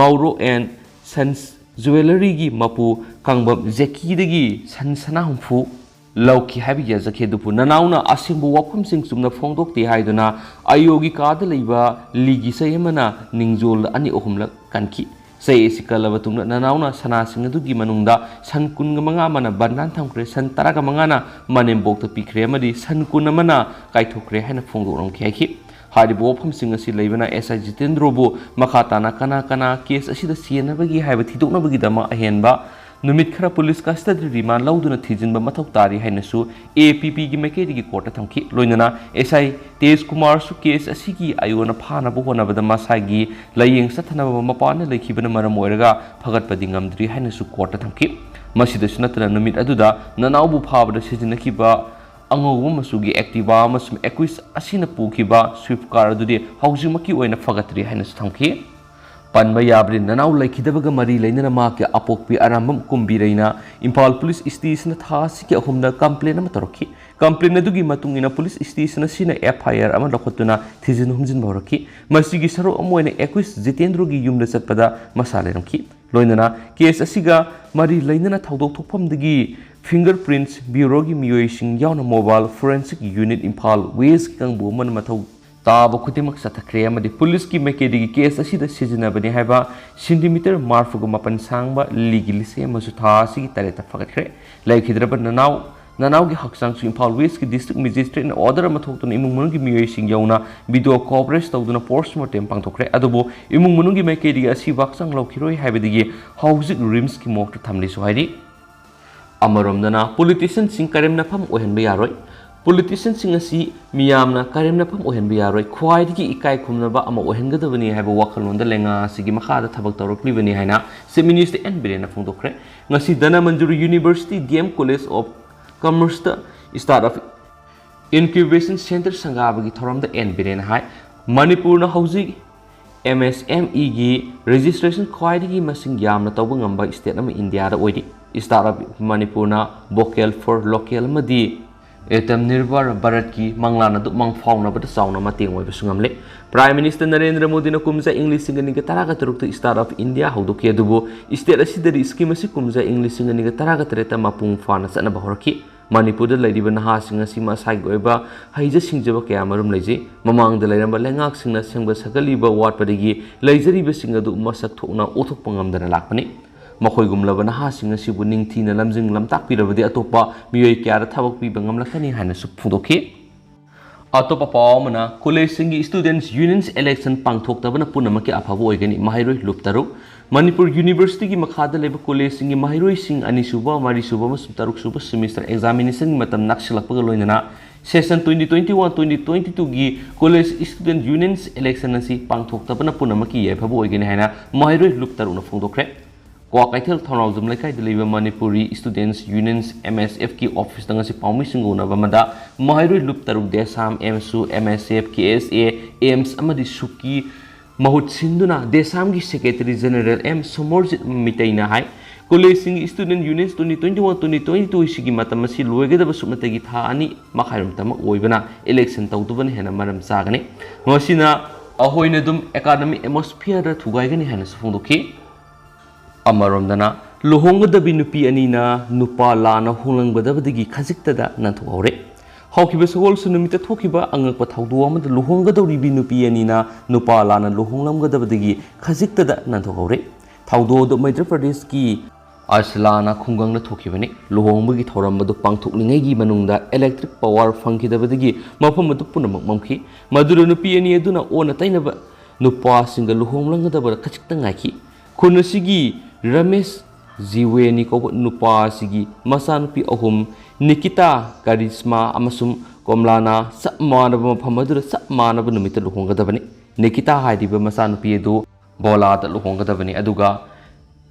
ꯃꯥꯎꯔꯣ ꯑꯦꯟ ꯁꯟꯁ ꯖꯨꯋꯦꯂꯔꯤꯒꯤ ꯃꯄꯨ ꯀꯥꯡꯕꯝ ꯖꯦꯀꯤꯗꯒꯤ ꯁꯟ ꯁꯅꯥ ꯍꯨꯝꯐꯨ ꯂꯧꯈꯤ ꯍꯥꯏꯕ ꯌꯥꯖꯈꯤ꯫ ꯑꯗꯨꯕꯨ ꯅꯅꯥꯎꯅ ꯑꯁꯦꯡꯕ ꯋꯥꯐꯝꯁꯤꯡ ꯆꯨꯝꯅ ꯐꯣꯡꯗꯣꯛꯇꯦ ꯍꯥꯏꯗꯨꯅ ꯑꯥꯏ ꯑꯣꯒꯤ ꯀꯥꯗ ꯂꯩꯕ ꯂꯤꯒꯤ ꯆꯩ ꯑꯃꯅ ꯅꯤꯡꯖꯣꯜꯗ ꯑꯅꯤ ꯑꯍꯨꯝꯂꯛ ꯀꯟꯈꯤ꯫ ꯆꯩ ꯑꯁꯤ ꯀꯜꯂꯕ ꯇꯨꯡꯗ ꯅꯅꯥꯎꯅ ꯁꯅꯥꯁꯤꯡ ꯑꯗꯨꯒꯤ ꯃꯅꯨꯡꯗ ꯁꯟ ꯀꯨꯟꯒ ꯃꯉꯥ ꯑꯃꯅ ꯕꯟꯗꯥꯟ ꯊꯝꯈ꯭ꯔꯦ, ꯁꯟ ꯇꯔꯥꯒ ꯃꯉꯥꯅ ꯃꯅꯦꯝꯕꯣꯛꯇ ꯄꯤꯈ꯭ꯔꯦ ꯑꯃꯗꯤ ꯁꯟ ꯀꯨꯟ ꯑꯃꯅ ꯀꯥꯏꯊꯣꯛꯈ꯭ꯔꯦ ꯍꯥꯏꯅ ꯐꯣꯡꯗꯣꯛꯂꯝꯈꯤ ꯍꯥꯏꯈꯤ꯫ ꯍꯥꯏꯔꯤꯕ ꯋꯥꯐꯝꯁꯤꯡ ꯑꯁꯤ ꯂꯩꯕꯅ ꯑꯦꯁ ꯑꯥꯏ ꯖꯤꯇꯦꯟꯗ꯭ꯔꯣꯕꯨ ꯃꯈꯥ ꯇꯥꯅ ꯀꯅꯥ ꯀꯅꯥ ꯀꯦꯁ ꯑꯁꯤꯗ ꯆꯦꯟꯅꯕꯒꯦ ꯍꯥꯏꯕ ꯊꯤꯗꯣꯛꯅꯕꯒꯤꯗꯃꯛ ꯑꯍꯦꯟꯕ ꯅꯨꯃꯤꯠ ꯈꯔ ꯄꯨꯂꯤꯁ ꯀꯁꯇꯗꯤ ꯔꯤꯃꯥꯟ ꯂꯧꯗꯨꯅ ꯊꯤꯖꯤꯟꯕ ꯃꯊꯧ ꯇꯥꯔꯤ ꯍꯥꯏꯅꯁꯨ ꯑꯦ ꯄꯤ ꯄꯤꯒꯤ ꯃꯥꯏꯀꯩꯗꯒꯤ ꯀꯣꯔꯠꯇ ꯊꯝꯈꯤ꯫ ꯂꯣꯏꯅꯅ ꯑꯦꯁ ꯑꯥꯏ ꯇꯦꯖꯀꯨꯃꯥꯔꯁꯨ ꯀꯦꯁ ꯑꯁꯤꯒꯤ ꯑꯥꯏ ꯑꯣꯅ ꯐꯥꯅꯕ ꯍꯣꯠꯅꯕꯗ ꯃꯁꯥꯒꯤ ꯂꯥꯏꯌꯦꯡ ꯆꯠꯊꯅꯕ ꯃꯄꯥꯟꯗ ꯂꯩꯈꯤꯕꯅ ꯃꯔꯝ ꯑꯣꯏꯔꯒ ꯐꯒꯠꯄꯗꯤ ꯉꯝꯗ꯭ꯔꯤ ꯍꯥꯏꯅꯁꯨ ꯀꯣꯔꯠꯇ ꯊꯝꯈꯤ꯫ ꯃꯁꯤꯗꯁꯨ ꯅꯠꯇꯅ ꯅꯨꯃꯤꯠ ꯑꯗꯨꯗ ꯅꯅꯥꯎꯕꯨ ꯐꯥꯕꯗ ꯁꯤꯖꯤꯟꯅꯈꯤꯕ ꯑꯉꯧꯕ ꯃꯆꯨꯒꯤ ꯑꯦꯛꯇꯤꯚꯥ ꯑꯃꯁꯨꯡ ꯑꯦꯀ꯭ꯌꯨꯁ ꯑꯁꯤꯅ ꯄꯨꯈꯤꯕ ꯁ꯭ꯋꯤꯐ ꯀꯥꯔ ꯑꯗꯨꯗꯤ ꯍꯧꯖꯤꯛꯃꯛꯀꯤ ꯑꯣꯏꯅ ꯐꯒꯠꯇ꯭ꯔꯤ ꯍꯥꯏꯅꯁꯨ ꯊꯝꯈꯤ꯫ ꯄꯟꯕ ꯌꯥꯕꯗꯤ, ꯅꯅꯥꯎ ꯂꯩꯈꯤꯗꯕꯒ ꯃꯔꯤ ꯂꯩꯅꯅ ꯃꯍꯥꯛꯀꯤ ꯑꯄꯣꯛꯄꯤ ꯑꯔꯥꯝꯕꯝ ꯀꯨꯝꯕꯤꯔꯩꯅ ꯏꯝꯐꯥꯜ ꯄꯨꯂꯤꯁ ꯁ꯭ꯇꯦꯁꯟꯗ ꯊꯥ ꯑꯁꯤꯒꯤ ꯑꯍꯨꯝꯗ ꯀꯝꯄ꯭ꯂꯦꯟ ꯑꯃ ꯇꯧꯔꯛꯈꯤ꯫ ꯀꯝꯄ꯭ꯂꯦꯟ ꯑꯗꯨꯒꯤ ꯃꯇꯨꯡ ꯏꯟꯅ ꯄꯨꯂꯤꯁ ꯁ꯭ꯇꯦꯁꯟ ꯑꯁꯤꯅ ꯑꯦꯐ ꯑꯥꯏ ꯑꯥꯔ ꯑꯃ ꯂꯧꯈꯠꯇꯨꯅ ꯊꯤꯖꯤꯟ ꯍꯨꯝꯖꯤꯟꯕ ꯍꯧꯔꯛꯈꯤ꯫ ꯃꯁꯤꯒꯤ ꯁꯔꯨꯛ ꯑꯃ ꯑꯣꯏꯅ ꯑꯦꯀ꯭ꯌꯨꯁ ꯖꯤꯇꯦꯟꯗ꯭ꯔꯣꯒꯤ ꯌꯨꯝꯗ ꯆꯠꯄꯗ ꯃꯁꯥ ꯂꯩꯔꯝꯈꯤ꯫ ꯂꯣꯏꯅꯅ ꯀꯦꯁ ꯑꯁꯤꯒ ꯃꯔꯤ ꯂꯩꯅꯅ ꯊꯧꯗꯣꯛ ꯊꯣꯛꯐꯝꯗꯒꯤ ꯐꯤꯡꯒꯔ ꯄ꯭ꯔꯤꯟꯠꯁ ꯕ꯭ꯌꯨꯔꯣꯒꯤ ꯃꯤꯑꯣꯏꯁꯤꯡ ꯌꯥꯎꯅ ꯃꯣꯕꯥꯏꯜ ꯐꯣꯔꯦꯟꯁꯤꯛ ꯌꯨꯅꯤꯠ ꯏꯝꯐꯥꯜ ꯋꯦꯁ꯭ꯠꯀꯤ ꯀꯥꯡꯕꯨ ꯑꯃꯅ ꯃꯊꯧ ꯇꯥꯕ ꯈꯨꯗꯤꯡꯃꯛ ꯆꯠꯊꯈ꯭ꯔꯦ ꯑꯃꯗꯤ ꯄꯨꯂꯤꯁꯀꯤ ꯃꯥꯏꯀꯩꯗꯒꯤ ꯀꯦꯁ ꯑꯁꯤꯗ ꯁꯤꯖꯤꯟꯅꯕꯅꯤ ꯍꯥꯏꯕ ꯁꯦꯟꯇꯤꯃꯤꯇꯔ ꯃꯔꯤꯐꯨꯒ ꯃꯥꯄꯟ ꯁꯥꯡꯕ ꯂꯤꯒꯤ ꯂꯤꯁꯩ ꯑꯃꯁꯨ ꯊꯥ ꯑꯁꯤꯒꯤ ꯇꯔꯦꯠꯇ ꯐꯒꯠꯈ꯭ꯔꯦ꯫ ꯂꯩꯈꯤꯗ꯭ꯔꯕ ꯅꯅꯥꯎ ꯅꯅꯥꯎꯒꯤ ꯍꯛꯆꯥꯡꯁꯨ ꯏꯝꯐꯥꯜ ꯋꯦꯁ꯭ꯠꯀꯤ ꯗꯤꯁꯇ꯭ꯔꯤꯛ ꯃꯦꯖꯤꯁꯇ꯭ꯔꯦꯠꯅ ꯑꯣꯔꯗꯔ ꯑꯃ ꯊꯣꯛꯇꯨꯅ ꯏꯃꯨꯡ ꯃꯅꯨꯡꯒꯤ ꯃꯤꯑꯣꯏꯁꯤꯡ ꯌꯧꯅ ꯚꯤꯗꯤꯑꯣ ꯀꯣꯚꯔꯦꯖ ꯇꯧꯗꯨꯅ ꯄꯣꯁ꯭ꯠꯃꯣꯔꯇꯦꯝ ꯄꯥꯡꯊꯣꯛꯈ꯭ꯔꯦ꯫ ꯑꯗꯨꯕꯨ ꯏꯃꯨꯡ ꯃꯅꯨꯡꯒꯤ ꯃꯥꯏꯀꯩꯗꯒꯤ ꯑꯁꯤꯕ ꯍꯛꯆꯥꯡ ꯂꯧꯈꯤꯔꯣꯏ ꯍꯥꯏꯕꯗꯒꯤ ꯍꯧꯖꯤꯛ ꯔꯤꯝꯁꯀꯤ ꯃꯣꯔꯒꯇ ꯊꯝꯂꯤꯁꯨ ꯍꯥꯏꯔꯤ꯫ ꯑꯃꯔꯣꯝꯗꯅ ꯄꯣꯂꯤꯇꯤꯁꯤꯌꯟꯁꯤꯡ ꯀꯔꯦꯝꯅꯐꯝ ꯑꯣꯏꯍꯟꯕ ꯌꯥꯔꯣꯏ꯫ ꯄꯣꯂꯤꯇꯤꯁꯤꯌꯟꯁꯤꯡ ꯑꯁꯤ ꯃꯤꯌꯥꯝꯅ ꯀꯔꯦꯝꯅꯐꯝ ꯑꯣꯏꯍꯟꯕ ꯌꯥꯔꯣꯏ, ꯈ꯭ꯋꯥꯏꯗꯒꯤ ꯏꯀꯥꯏ ꯈꯨꯝꯅꯕ ꯑꯃ ꯑꯣꯏꯍꯟꯒꯗꯕꯅꯤ ꯍꯥꯏꯕ ꯋꯥꯈꯜꯂꯣꯟꯗ ꯂꯩꯉꯥꯛ ꯑꯁꯤꯒꯤ ꯃꯈꯥꯗ ꯊꯕꯛ ꯇꯧꯔꯛꯂꯤꯕꯅꯤ ꯍꯥꯏꯅ Chief Minister ꯑꯦꯟ ꯕꯤꯔꯦꯟꯅ ꯐꯣꯡꯗꯣꯛꯈ꯭ꯔꯦ꯫ ꯉꯁꯤ Dhanamanjuri University D M College of Commerceꯇ Start-up Incubation Centre ꯁꯪꯒꯥꯕꯒꯤ ꯊꯧꯔꯝꯗ ꯑꯦꯟ ꯕꯤꯔꯦꯟꯅ ꯍꯥꯏ, ꯃꯅꯤꯄꯨꯔꯅ ꯍꯧꯖꯤꯛ M S M Eꯒꯤ registration ꯈ꯭ꯋꯥꯏꯗꯒꯤ ꯃꯁꯤꯡ ꯌꯥꯝꯅ ꯇꯧꯕ ꯉꯝꯕ state ꯑꯃ ꯏꯟꯗꯤꯌꯥꯗ ꯑꯣꯏꯔꯤ꯫ Start-up ꯃꯅꯤꯄꯨꯔꯅ vocal for local ꯑꯃꯗꯤ Atmanirbhar Bharatꯀꯤ ꯃꯪꯂꯥꯟ ꯑꯗꯨ ꯃꯪꯐꯥꯎꯅꯕꯗ ꯆꯥꯎꯅ ꯃꯇꯦꯡ ꯑꯣꯏꯕꯁꯨ ꯉꯝꯂꯦ꯫ Prime Minister ꯅꯔꯦꯟꯗ꯭ꯔ ꯃꯣꯗꯤꯅ ꯀꯨꯝꯖꯥ ꯏꯪ ꯂꯤꯁꯤꯡ ꯑꯅꯤꯒ ꯇꯔꯥꯒ ꯇꯔꯨꯛꯇ Start-up India ꯍꯧꯗꯣꯛꯈꯤ, ꯑꯗꯨꯕꯨ state ꯑꯁꯤꯗꯗꯤ scheme ꯑꯁꯤ ꯀꯨꯝꯖꯥ ꯏꯪ ꯂꯤꯁꯤꯡ ꯑꯅꯤꯒ ꯇꯔꯥꯒ ꯇꯔꯦꯠꯇ ꯃꯄꯨꯡ ꯐꯥꯅ ꯆꯠꯅꯕ ꯍꯧꯔꯛꯈꯤ꯫ ꯃꯅꯤꯄꯨꯔꯗ ꯂꯩꯔꯤꯕ ꯅꯍꯥꯁꯤꯡ ꯑꯁꯤ ꯃꯁꯥꯒꯤ ꯑꯣꯏꯕ ꯍꯩꯖ ꯁꯤꯡꯖꯕ ꯀꯌꯥꯃꯔꯨꯝ ꯂꯩꯖꯩ꯫ ꯃꯃꯥꯡꯗ ꯂꯩꯔꯝꯕ ꯂꯩꯉꯥꯛꯁꯤꯡꯅ ꯁꯦꯝꯒꯠ ꯁꯥꯒꯠꯂꯤꯕ ꯋꯥꯠꯄꯗꯒꯤ ꯂꯩꯖꯔꯤꯕꯁꯤꯡ ꯑꯗꯨ ꯃꯁꯛ ꯊꯣꯛꯅ ꯎꯠꯊꯣꯛꯄ ꯉꯝꯗꯅ ꯂꯥꯛꯄꯅꯤ꯫ ꯃꯈꯣꯏꯒꯨꯝꯂꯕ ꯅꯍꯥꯁꯤꯡ ꯑꯁꯤꯕꯨ ꯅꯤꯡꯊꯤꯅ ꯂꯝꯖꯤꯡ ꯂꯝꯇꯥꯛꯄꯤꯔꯕꯗꯤ ꯑꯇꯣꯞꯄ ꯃꯤꯑꯣꯏ ꯀꯌꯥꯗ ꯊꯕꯛ ꯄꯤꯕ ꯉꯝꯂꯛꯀꯅꯤ ꯍꯥꯏꯅꯁꯨ ꯐꯣꯡꯗꯣꯛꯈꯤ꯫ ꯑꯇꯣꯞꯄ ꯄꯥꯎ ꯑꯃꯅ, ꯀꯣꯂꯦꯖꯁꯤꯡꯒꯤ Students Unions election ꯄꯥꯡꯊꯣꯛꯇꯕꯅ ꯄꯨꯝꯅꯃꯛꯀꯤ ꯑꯐꯕ ꯑꯣꯏꯒꯅꯤ, ꯃꯍꯩꯔꯣꯏ ꯂꯨꯞ ꯇꯔꯨꯛ꯫ ꯃꯅꯤꯄꯨꯔ Universityꯒꯤ ꯃꯈꯥꯗ ꯂꯩꯕ ꯀꯣꯂꯦꯖꯁꯤꯡꯒꯤ ꯃꯍꯩꯔꯣꯏꯁꯤꯡ ꯑꯅꯤꯁꯨꯕ, ꯃꯔꯤꯁꯨꯕ ꯑꯃꯁꯨꯡ ꯇꯔꯨꯛꯁꯨꯕ semester examinationꯒꯤ ꯃꯇꯝ ꯅꯛꯁꯤꯜꯂꯛꯄꯒ ꯂꯣꯏꯅꯅ session twenty twenty-one twenty twenty-twoꯒꯤ College Student Unions election ꯑꯁꯤ ꯄꯥꯡꯊꯣꯛꯇꯕꯅ ꯄꯨꯝꯅꯃꯛꯀꯤ ꯌꯥꯏꯐꯕ ꯑꯣꯏꯒꯅꯤ ꯍꯥꯏꯅ ꯃꯍꯩꯔꯣꯏ ꯂꯨꯞ ꯇꯔꯨꯛꯅ ꯐꯣꯡꯗꯣꯛꯈ꯭ꯔꯦ꯫ ꯀ꯭ꯋꯥꯀꯩꯊꯦꯜ ꯊꯧꯅꯥꯎꯖꯝ ꯂꯩꯀꯥꯏꯗ ꯂꯩꯕ Manipuri Students Unions, M S Fꯀꯤ officeꯇ ꯉꯁꯤ ꯄꯥꯎꯃꯤꯁꯤꯡꯒ ꯎꯅꯕ ꯑꯃꯗ ꯃꯍꯩꯔꯣꯏ ꯂꯨꯞ ꯇꯔꯨꯛ ꯗꯦꯁꯥꯝ, ꯑꯦꯝꯁꯨ, M S F, K S A, AIMS ꯑꯃꯗꯤ ꯁꯨꯛꯀꯤ ꯃꯍꯨꯠ ꯁꯤꯟꯗꯨꯅ ꯗꯦꯁꯥꯝꯒꯤ Secretary General M ꯁꯣꯃꯣꯔꯖꯤꯠ ꯃꯤꯇꯩꯅ ꯍꯥꯏ, ꯀꯣꯂꯦꯖꯁꯤꯡꯒꯤ Student Unions twenty twenty-one twenty twenty-twoꯁꯤꯒꯤ ꯃꯇꯝ ꯑꯁꯤ ꯂꯣꯏꯒꯗꯕ ꯁꯨꯞꯅꯇꯒꯤ ꯊꯥ ꯑꯅꯤ ꯃꯈꯥꯏꯔꯣꯝꯇꯃꯛ ꯑꯣꯏꯕꯅ election ꯇꯧꯗꯕꯅ ꯍꯦꯟꯅ ꯃꯔꯝ ꯆꯥꯒꯅꯤ꯫ ꯃꯁꯤꯅ ꯑꯩꯈꯣꯏꯅ ꯑꯗꯨꯝ academic atmosphereꯗ ꯊꯨꯒꯥꯏꯒꯅꯤ ꯍꯥꯏꯅꯁꯨ ꯐꯣꯡꯗꯣꯛꯈꯤ꯫ ꯑꯃꯔꯣꯝꯗꯅ, ꯂꯨꯍꯣꯡꯒꯗꯕꯤ ꯅꯨꯄꯤ ꯑꯅꯤꯅ ꯅꯨꯄꯥ ꯂꯥꯟꯅ ꯍꯣꯡꯂꯝꯒꯗꯕꯗꯒꯤ ꯈꯖꯤꯛꯇꯗ ꯅꯥꯟꯊꯣꯛꯍꯧꯔꯦ꯫ ꯍꯧꯈꯤꯕ ꯁꯒꯣꯜꯁꯦꯟ ꯅꯨꯃꯤꯠꯇ ꯊꯣꯛꯈꯤꯕ ꯑꯉꯛꯄ ꯊꯧꯗꯣꯛ ꯑꯃꯗ ꯂꯨꯍꯣꯡꯒꯗꯧꯔꯤꯕꯤ ꯅꯨꯄꯤ ꯑꯅꯤꯅ ꯅꯨꯄꯥ ꯂꯥꯟꯅ ꯂꯨꯍꯣꯡꯂꯝꯒꯗꯕꯗꯒꯤ ꯈꯖꯤꯛꯇꯗ ꯅꯥꯟꯊꯣꯛꯍꯧꯔꯦ꯫ ꯊꯧꯗꯣꯛ ꯑꯗꯨ ꯃꯙ꯭ꯌ ꯄ꯭ꯔꯗꯦꯁꯀꯤ ꯑꯁꯂꯥꯅ ꯈꯨꯡꯒꯪꯗ ꯊꯣꯛꯈꯤꯕꯅꯤ꯫ ꯂꯨꯍꯣꯡꯕꯒꯤ ꯊꯧꯔꯝ ꯑꯗꯨ ꯄꯥꯡꯊꯣꯛꯂꯤꯉꯩꯒꯤ ꯃꯅꯨꯡꯗ electric power ꯐꯪꯈꯤꯗꯕꯗꯒꯤ ꯃꯐꯝ ꯑꯗꯨ ꯄꯨꯝꯅꯃꯛ ꯃꯝꯈꯤ꯫ ꯃꯗꯨꯗ ꯅꯨꯄꯤ ꯑꯅꯤ ꯑꯗꯨꯅ ꯑꯣꯟꯅ ꯇꯩꯅꯕ ꯅꯨꯄꯥꯁꯤꯡꯒ ꯂꯨꯍꯣꯡꯂꯝꯒꯗꯕ ꯈꯖꯤꯛꯇ ꯉꯥꯏꯈꯤ꯫ ꯈꯨꯟ ꯑꯁꯤꯒꯤ ꯔꯃꯦꯁ ꯖꯤꯋꯦꯅꯤ ꯀꯧꯕ ꯅꯨꯄꯥ ꯑꯁꯤꯒꯤ ꯃꯆꯥꯅꯨꯄꯤ ꯑꯍꯨꯝ, ꯅꯤꯀꯤꯇꯥ, ꯀꯔꯤꯁꯃꯥ ꯑꯃꯁꯨꯡ ꯀꯣꯝꯂꯥꯅ ꯆꯞ ꯃꯥꯟꯅꯕ ꯃꯐꯝ ꯑꯗꯨꯗ ꯆꯞ ꯃꯥꯟꯅꯕ ꯅꯨꯃꯤꯠꯇ ꯂꯨꯍꯣꯡꯒꯗꯕꯅꯤ꯫ ꯅꯤꯀꯤꯇꯥ ꯍꯥꯏꯔꯤꯕ ꯃꯆꯥꯅꯨꯄꯤ ꯑꯗꯨ ꯕꯣꯂꯥꯗ ꯂꯨꯍꯣꯡꯒꯗꯕꯅꯤ, ꯑꯗꯨꯒ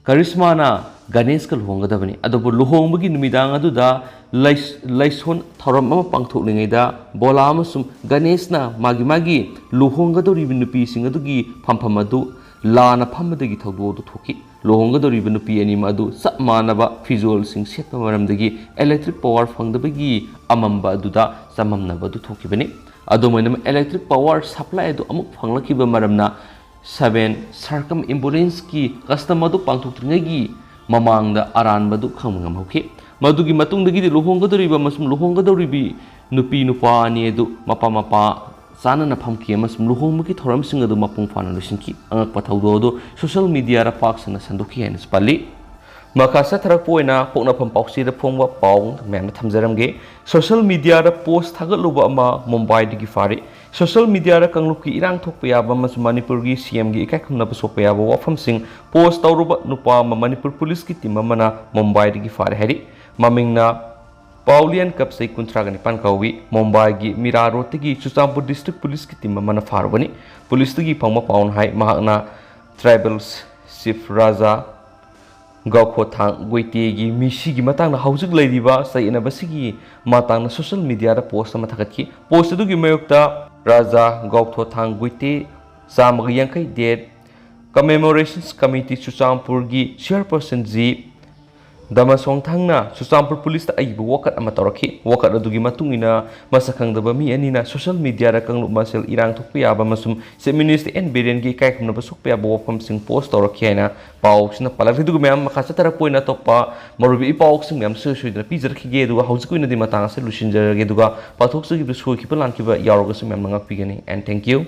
ꯀꯔꯤꯁꯃꯥꯅ ꯒꯅꯦꯁꯀ ꯂꯨꯍꯣꯡꯒꯗꯕꯅꯤ꯫ ꯑꯗꯨꯕꯨ ꯂꯨꯍꯣꯡꯕꯒꯤ ꯅꯨꯃꯤꯗꯥꯡ ꯑꯗꯨꯗ ꯂꯩꯁ-, ꯂꯥꯏꯁꯣꯟ ꯊꯧꯔꯝ ꯑꯃ ꯄꯥꯡꯊꯣꯛꯂꯤꯉꯩꯗ ꯕꯣꯂꯥ ꯑꯃꯁꯨꯡ ꯒꯅꯦꯁꯅ ꯃꯥꯒꯤ ꯃꯥꯒꯤ ꯂꯨꯍꯣꯡꯒꯗꯧꯔꯤꯕ ꯅꯨꯄꯤꯁꯤꯡ ꯑꯗꯨꯒꯤ ꯐꯝꯐꯝ ꯑꯗꯨ ꯂꯥꯟꯅ ꯐꯝꯕꯗꯒꯤ ꯊꯧꯗꯣꯛ ꯑꯗꯨ ꯊꯣꯛꯈꯤ꯫ ꯂꯨꯍꯣꯡꯒꯗꯧꯔꯤꯕ ꯅꯨꯄꯤ ꯑꯅꯤꯃꯛ ꯑꯗꯨ ꯆꯞ ꯃꯥꯟꯅꯕ ꯐꯤꯖꯣꯜꯁꯤꯡ ꯁꯦꯠꯄ ꯃꯔꯝꯗꯒꯤ electric power ꯐꯪꯗꯕꯒꯤ ꯑꯃꯝꯕ ꯑꯗꯨꯗ ꯆꯃꯝꯅꯕ ꯑꯗꯨ ꯊꯣꯛꯈꯤꯕꯅꯤ꯫ ꯑꯗꯨꯝ ꯑꯣꯏꯅꯃꯛ, electric power supply ꯑꯗꯨ ꯑꯃꯨꯛ ꯐꯪꯂꯛꯈꯤꯕ ꯃꯔꯝꯅ, ꯁꯚꯦꯟ ꯁꯔꯀꯝ ꯑꯦꯝꯕꯨꯂꯦꯟꯁꯀꯤ ꯀꯁꯇꯝ ꯑꯗꯨ ꯄꯥꯡꯊꯣꯛꯇ꯭ꯔꯤꯉꯩꯒꯤ ꯃꯃꯥꯡꯗ ꯑꯔꯥꯟꯕ ꯑꯗꯨ ꯈꯪꯕ ꯉꯝꯍꯧꯈꯤ꯫ ꯃꯗꯨꯒꯤ ꯃꯇꯨꯡꯗꯒꯤꯗꯤ ꯂꯨꯍꯣꯡꯒꯗꯧꯔꯤꯕ ꯑꯃꯁꯨꯡ ꯂꯨꯍꯣꯡꯒꯗꯧꯔꯤꯕꯤ ꯅꯨꯄꯤ ꯅꯨꯄꯥ ꯑꯅꯤ ꯑꯗꯨ ꯃꯄꯥ ꯃꯄꯥ ꯆꯥꯅꯅ ꯐꯝꯈꯤ ꯑꯃꯁꯨꯡ ꯂꯨꯍꯣꯡꯕꯒꯤ ꯊꯧꯔꯝꯁꯤꯡ ꯑꯗꯨ ꯃꯄꯨꯡ ꯐꯥꯅ ꯂꯣꯏꯁꯤꯟꯈꯤ꯫ ꯑꯉꯛꯄ ꯊꯧꯗꯣꯛ ꯑꯗꯨ ꯁꯣꯁꯤꯌꯦꯜ ꯃꯤꯗꯤꯌꯥꯗ ꯄꯥꯛ ꯁꯟꯅ ꯁꯟꯗꯣꯛꯈꯤ ꯍꯥꯏꯅꯁꯨ ꯄꯜꯂꯤ꯫ ꯃꯈꯥ ꯆꯠꯊꯔꯛꯄ ꯑꯣꯏꯅ ꯄꯣꯛꯅꯐꯝ ꯄꯥꯎꯆꯦꯗ ꯐꯣꯡꯕ ꯄꯥꯎ ꯃꯌꯥꯝꯗ ꯊꯝꯖꯔꯝꯒꯦ꯫ ꯁꯣꯁꯤꯌꯦꯜ ꯃꯤꯗꯤꯌꯥꯗ ꯄꯣꯁ ꯊꯥꯒꯠꯂꯨꯕ ꯑꯃ ꯃꯨꯝꯕꯥꯏꯗꯒꯤ ꯐꯥꯔꯤ꯫ ꯁꯣꯁꯤꯌꯦꯜ ꯃꯤꯗꯤꯌꯥꯗ ꯀꯥꯡꯂꯨꯞꯀꯤ ꯏꯔꯥꯡ ꯊꯣꯛꯄ ꯌꯥꯕ ꯑꯃꯁꯨꯡ ꯃꯅꯤꯄꯨꯔꯒꯤ ꯁꯤ ꯑꯦꯝꯒꯤ ꯏꯀꯥꯏ ꯈꯨꯝꯅꯕ ꯁꯣꯛꯄ ꯌꯥꯕ ꯋꯥꯐꯝꯁꯤꯡ ꯄꯣꯁ ꯇꯧꯔꯨꯕ ꯅꯨꯄꯥ ꯑꯃ ꯃꯅꯤꯄꯨꯔ ꯄꯨꯂꯤꯁꯀꯤ ꯇꯤꯝ ꯑꯃꯅ ꯃꯨꯝꯕꯥꯏꯗꯒꯤ ꯐꯥꯔꯦ ꯍꯥꯏꯔꯤ꯫ ꯃꯃꯤꯡꯅ ꯄꯥꯎꯂꯤꯌꯟ ꯀꯞ, ꯆꯍꯤ ꯀꯨꯟꯊ꯭ꯔꯥꯒ ꯅꯤꯄꯥꯟ ꯀꯧꯏ꯫ ꯃꯨꯝꯕꯥꯏꯒꯤ ꯃꯤꯔꯥ ꯔꯣꯗꯇꯒꯤ ꯆꯨꯔꯆꯥꯟꯄꯨꯔ ꯗꯤꯁꯇ꯭ꯔꯤꯛ ꯄꯨꯂꯤꯁꯀꯤ ꯇꯤꯝ ꯑꯃꯅ ꯐꯥꯔꯨꯕꯅꯤ꯫ ꯄꯨꯂꯤꯁꯇꯒꯤ ꯐꯪꯕ ꯄꯥꯎꯅ ꯍꯥꯏ, ꯃꯍꯥꯛꯅ ꯇ꯭ꯔꯥꯏꯕꯦꯜ ꯆꯤꯐ ꯔꯥꯖꯥ ꯒꯥꯎꯈꯣꯊꯥꯡ ꯒꯣꯏꯇꯦꯒꯤ ꯃꯤꯁꯤꯒꯤ ꯃꯇꯥꯡꯗ ꯍꯧꯖꯤꯛ ꯂꯩꯔꯤꯕ ꯆꯌꯦꯠꯅꯕꯁꯤꯒꯤ ꯃꯇꯥꯡꯗ ꯁꯣꯁꯤꯌꯦꯜ ꯃꯤꯗꯤꯌꯥꯗ ꯄꯣꯁ ꯑꯃ ꯊꯥꯒꯠꯈꯤ꯫ ꯄꯣꯁ ꯑꯗꯨꯒꯤ ꯃꯥꯌꯣꯛꯇ ꯔꯥꯖꯥ ꯒꯥꯎꯊꯣꯊꯥꯡ ꯒꯣꯏꯇꯦ ꯆꯥꯝꯃꯒ ꯌꯥꯡꯈꯩ ꯗꯦꯠ ꯀꯃꯦꯃꯣꯔꯦꯁꯟꯁ ꯀꯃꯤꯇꯤ ꯆꯨꯔꯆꯥꯟꯄꯨꯔꯒꯤ ꯆꯤꯌꯔꯄꯔꯁꯟ ꯖꯤ ꯗꯃꯁꯣꯡꯊꯪꯅ ꯆꯨꯔꯆꯥꯟꯄꯨꯔ ꯄꯨꯂꯤꯁꯇ ꯑꯏꯕ ꯋꯥꯀꯠ ꯑꯃ ꯇꯧꯔꯛꯈꯤ꯫ ꯋꯥꯀꯠ ꯑꯗꯨꯒꯤ ꯃꯇꯨꯡ ꯏꯟꯅ ꯃꯁꯛ ꯈꯪꯗꯕ ꯃꯤ ꯑꯅꯤꯅ ꯁꯣꯁꯤꯌꯦꯜ ꯃꯤꯗꯤꯌꯥꯗ ꯀꯥꯡꯂꯨꯞ ꯃꯁꯦꯜ ꯏꯔꯥꯡ ꯊꯣꯛꯄ ꯌꯥꯕ ꯑꯃꯁꯨꯡ ꯆꯤꯐ ꯃꯤꯅꯤꯁꯇꯔ ꯑꯦꯟ ꯕꯤꯔꯦꯟꯒꯤ ꯏꯀꯥꯏ ꯈꯨꯝꯅꯕ ꯁꯣꯛꯄ ꯌꯥꯕ ꯋꯥꯐꯝꯁꯤꯡ ꯄꯣꯁ ꯇꯧꯔꯛꯈꯤ ꯍꯥꯏꯅ ꯄꯥꯎꯁꯤꯅ ꯄꯜꯂꯛꯂꯤ꯫ ꯑꯗꯨꯒ ꯃꯌꯥꯝ ꯃꯈꯥ ꯆꯠꯊꯔꯛꯄ ꯑꯣꯏꯅ ꯑꯇꯣꯞꯄ ꯃꯔꯨꯑꯣꯏꯕ ꯏ ꯄꯥꯎꯁꯤꯡ ꯃꯌꯥꯝ ꯁꯣꯏ ꯁꯣꯏꯗꯅ ꯄꯤꯖꯔꯛꯈꯤꯒꯦ꯫ ꯑꯗꯨꯒ ꯍꯧꯖꯤꯛꯀꯤ ꯑꯣꯏꯅꯗꯤ ꯃꯇꯥꯡ ꯑꯁꯤ ꯂꯣꯏꯁꯤꯟꯖꯔꯒꯦ꯫ ꯑꯗꯨꯒ ꯄꯥꯊꯣꯛꯆꯈꯤꯕꯗ ꯁꯣꯏꯈꯤꯕ ꯂꯥꯟꯈꯤꯕ ꯌꯥꯎꯔꯒꯁꯨ ꯃꯌꯥꯝꯅ ꯉꯥꯛꯄꯤꯒꯅꯤ꯫ And thank you꯫